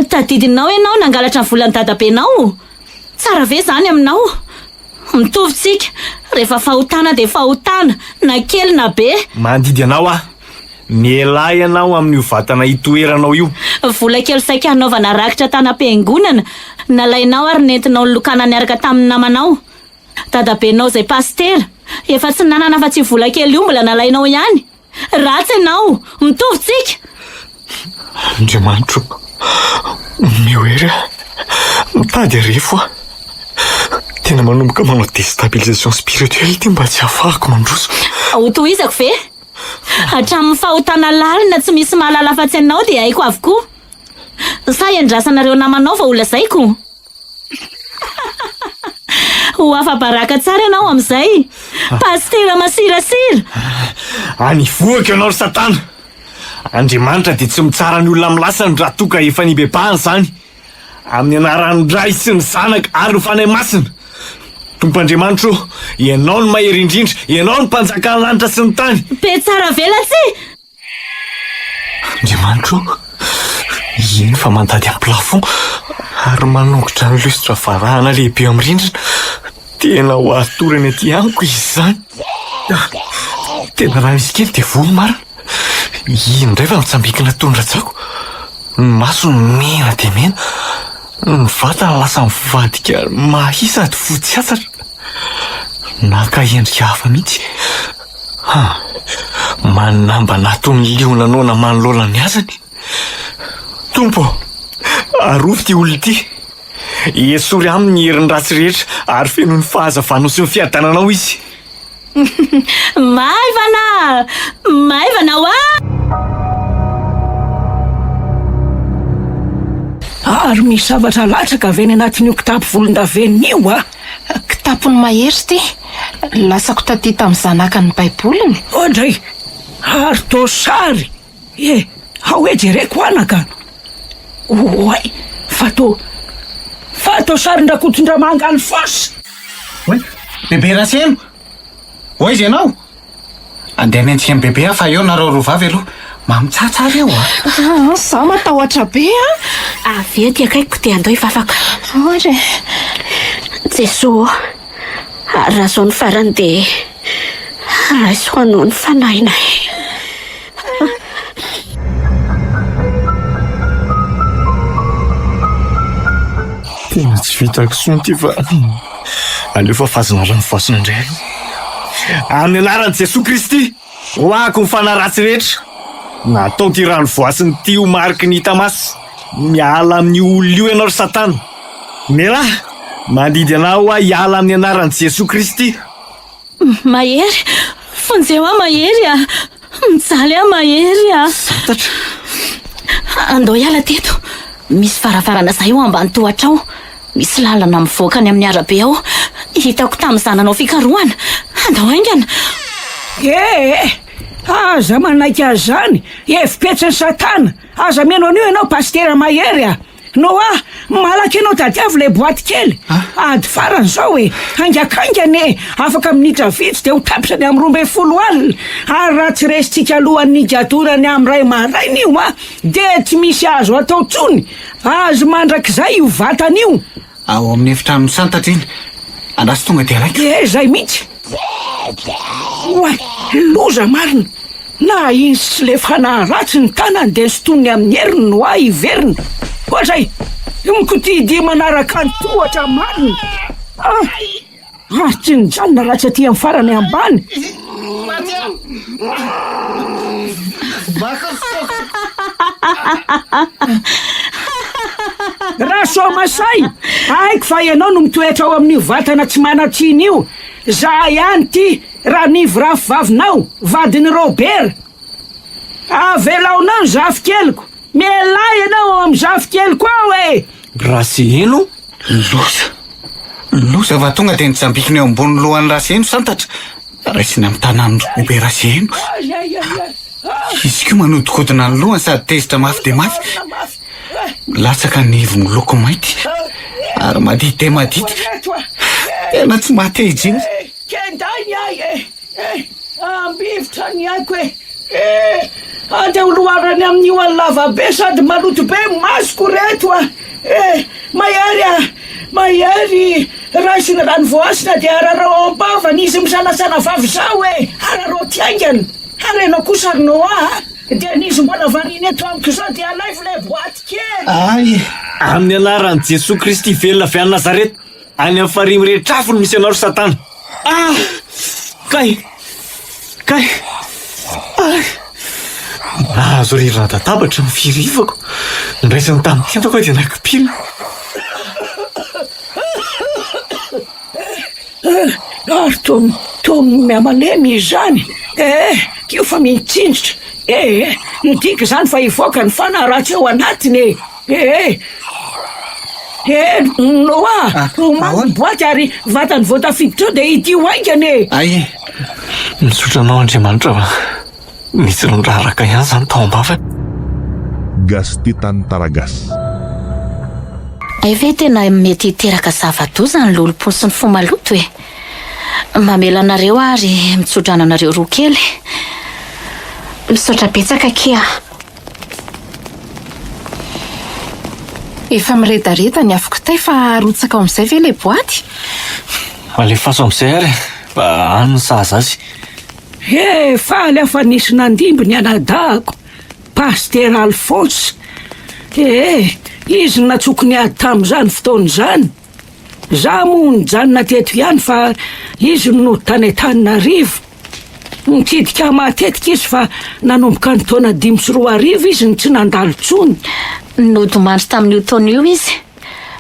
Tadidinao ianao nangalatra ny volan'i dadabenao? Tsara ve izany aminao? Mitovy tsika, rehefa fahotana dia fahotana, na kely na be. Mandidy anao aho. Mialà ianao amin'io vatana itoeranao io. Vola kely saika hanaovana rakitra tanam-piangonana, nalainao ary nentinao nilokana niaraka tamin'ny namanao. Dadabenao izay pasitera, efa tsy nanana afa-tsy io vola kely io mbola nalainao ihany. Ratsy ianao! Mitovy tsika! Andriamanitro o, omeo hery aho. Mitady harefo aho. Tena manomboka manao déstabilisation spirituelle ity mba tsy hahafahako mandroso. Hotohizako ve? Hatramin'ny fahotana lalina tsy misy mahalala afa-tsy anao dia haiko avokoa. Sa iandrasanareo namanao vao holazaiko? Ho afa-baraka tsara ianao amin'izay, Pasitera masirasira! Any ivohiko ianao ry Satana! Andriamanitra dia tsy mitsara ny olona amin'ny lasany raha toa ka efa nibebahany izany. Amin'ny anaran'ny Ray sy ny Zanaka ary ny Fanahy Masina. Tompo Andriamanitro ô, Ianao no Mahery Indrindra, Ianao no Mpanjakan'ny lanitra sy ny tany. Be tsara velatsihy! Andriamanitro ô, eny fa mandady amin'ny plafond ary manongotra ny lustre varahana lehibe eo amin'ny rindrina. Tena ho azo torana ety amiko izy izany. Tena raha misy kely dia voa marina. Iny indray fa mitsambikina toy ny rajako. Ny masony mena dia mena. Ny vatany lasa mivadika mahia sady fotsy hatsatra. Naka endrika hafa mihitsy. Ha! Manambana toy ny liona noana manoloana ny hazany. Tompo ô! Arovy ity olona ity. Esory aminy ny herin'ny ratsy rehetra ary fenoy ny fahazavanao sy ny fiadananao izy. Maivana! Maivana hoa! Ary misy zavatra latsaka avy any anatin'io kitapo volondavenona io a! Kitapon'i Mahery ity. Lasako taty tamin'ny zanaka ny Baiboliny. Oadray! Ary toa sary! E! Ao hoe jereko anaka! Oay! Fa toa, fa toa sarin-dRakotondramanga Alphonse! Oay! Bebe Raseno! Ho aiza ianao? Andeha hanenjika an'i Bebe aho fa eo nareo roa vavy aloha. Mamitsà tsara eo a! Aa, izaho matahotra be a! Avia aty akaikiko dia andao hivavaka. Ahoana e? Jesoa ô, ary raha izao ny farany dia raiso ho anao ny fanahinay. Tena tsy vitako intsony ity fa aleo fafazina rano voasina indray aloha. Amin'ny anaran'i Jesoa Kristy, roahako ny fanahy ratsy rehetra. Natao ity rano voasina ity ho mariky ny hita maso. Miala amin'io olona io ianao ry Satana. Mialà! Mandidy anao aho hiala amin'ny anaran'i Jesoa Kristy. Mahery! Vonjeo aho Mahery a! Mijaly aho Mahery a! Santatra. Andao hiala teto. Misy varavarana izay ao ambany tohatra ao. Misy lalana mivoaka any amin'ny arabe ao. Hitako tamin'izaho nanao fikarohana. Andao haingana. Eh! Aza manaiky an'izany! Hevi-petsin'i Satana! Aza mihaino an'io ianao Pasitera Mahery a! Noah, malaky ianao tadiavo ilay boaty kely! Ady farany izao e! Haingakaingana e! Afaka minitra vitsy dia ho tapitra ny amin'ny 12 alina! Ary raha tsy resintsika alohan'ny higadonany amin'ny iray maraina io an, dia tsy misy azo atao intsony! Azo mandrakizay io vatana io! Ao amin'ny efitranon'i Santatra iny. Andraso tonga dia alaiko. Ie, izay mihitsy. Oay, loza marina! Na iny sy le fanahy ratsy ny tanany dia sintoniny amin'ny heriny no ahy hiverina. Ohatray! Mikodidia manaraka ny tohatra marina. Ah! Ary tsy nijanona raha tsy aty amin'ny farany ambany. Rasoamasay, haiko fa ianao no mitoetra ao amin'io vatana tsy manan-tsiny io. Za ihany ity, Ranivo rafivavinao, vadin'i Robert. Avelaonao ny zafikeliko. Mialà ianao ao amin'ny zafikeliko ao e! Raseheno? Loza! Loza fa tonga dia nitsambikina eo ambony lohan'i Raseheno santatra. Raisiny amin'ny tanan'i Robe Raseheno. Izy koa manodikodina ny lohany sady tezitra mafy dia mafy. Milatsaka ny ivo miloko mainty ary madity dia madity. Tena tsy maha te hijery. Kenday ny ahy e! Eh! Ambivitra ny aiko e! Eh! Andeha ho loharany amin'io any lavabe sady maloto be masoko reto a! Eh! Mahery a! Mahery! Raiso ny rano voasina dia ararao ao am-bavany izy misanasana vava izao e! Araraoty haingana! Ary ianao kosa ry Noah a! Dia n'izy mbola variana eto amiko izao dia alaivo ilay boaty kely! Ay! Amin'ny anaran'i Jesoa Kristy velona avy any Nazareta, Any amin'ny farihy mirehitra afo no misy anao ry Satana. Ah! Kay! Kay! Ah! Nahazo ririna databatra ny firifako. Niraisiny tamin'ny tendako aho dia nakipina. Ary toa toa mihamalemy izany. Eh, io fa mitsindritra. Eh, midika izany fa hivoaka ny fanahy ratsy ao anatiny e. Eh, eh, Noa, Ah, omano ahoana? ny boaty ary vatany vao tafiditra eo dia ity ho haingana e. Ay e! Misaotra anao Andriamanitra fa nisy niraraka ihany izany tao am-bavany. Gasy tia tantara gasy. Hay ve tena mety hiteraka zava-doza ny lolompo sy ny fo maloto e? Mamela anareo aho ary mitsodrano anareo roa kely. Misaotra betsaka akia. Efa miredareda ny afo kitay fa arotsaka ao amin'izay ve ilay boaty? Alefaso amin'izay ary fa any ny sahaza azy. He, faly aho fa nisy nandimby ny anadahako, Pasitera Alphonse. Ee, izy no natsoko niady tamin'izany fotoana izany. Za moa nijanona teto ihany fa izy no nody tany Antananarivo. Nitsidika ahy matetika izy fa nanomboka ny taona 2005 izy no tsy nandalo intsony. Nodimandry tamin'io taona io izy.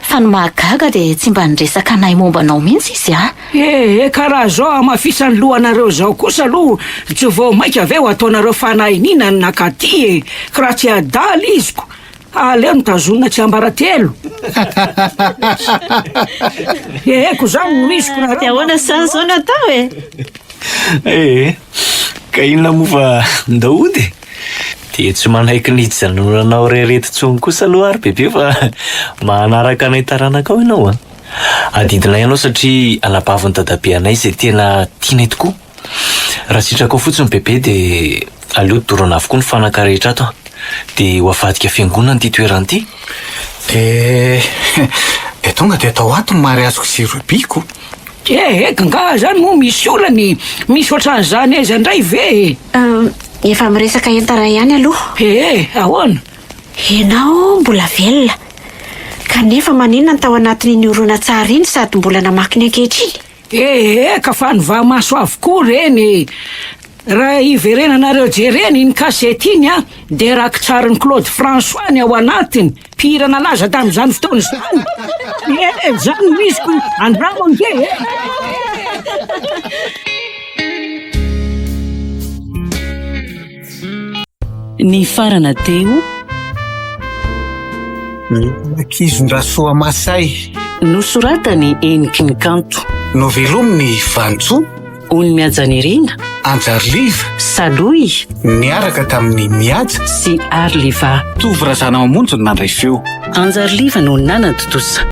Fa ny mahagaga dia tsy mba niresaka anay momba anao mihitsy izy a! Ee, ka raha izao hamafisan'ny lohanareo izao kosa aloha tsy vao mainka ve ho ataonareo fanahy iniana ny nakaty e! Ka raha tsy adala izy ko aleo no tazonina tsiambaratelo. Ee, ko zany no izy ko nareo. Dia ahoana izany izao no atao e? Ee, ka inona moa fa ndao hody e! Dia tsy manaiky ny hijanonanao irery eto intsony kosa aloha ary bebe fa manaraka anay taranaka ao ianao an! Adidinay ianao satria anabavin'i dadabe anay izay tena tianay tokoa. Raha sitrakao fotsiny bebe dia aleo dorana avokoa ny fanaka rehetra ato an! Dia ho avadika fiangonana ity toerana ity. Dia dia tonga dia atao ato ny mariaziko sy Ruby-ko. Eh, nga zany moa misy olana e! Misy ohatran'izany aiza indray ve e? Efa miresaka entana ihany aloha. Eh, ahoana? Ianao mbola velona. Kanefa maninona ny tao anatin'iny horonantsary iny sady mbola namaky ny ankehitriny? Eh, ka fanovà-maso avokoa ireny e! Raha hiverenanareo jerena iny kasety iny an, dia rakitsarin'i Claude François ny ao anatiny, mpihira nalaza tamin'izany fotoana izany. Eh, izany no izy ko, andramo ange e! Nifarana teo. Ny Ankizon-dRasoa Masay. Nosoratan'i Heniky ny Kanto. Novelomin'i Vanintsoa. Ony Mihajanirina. Anjariliva. Salohy. Niaraka tamin'i Mihaja. Sy Ariliva. Tovo Razanamamonjy no nandray feo. Anjariliva no nanatontosa.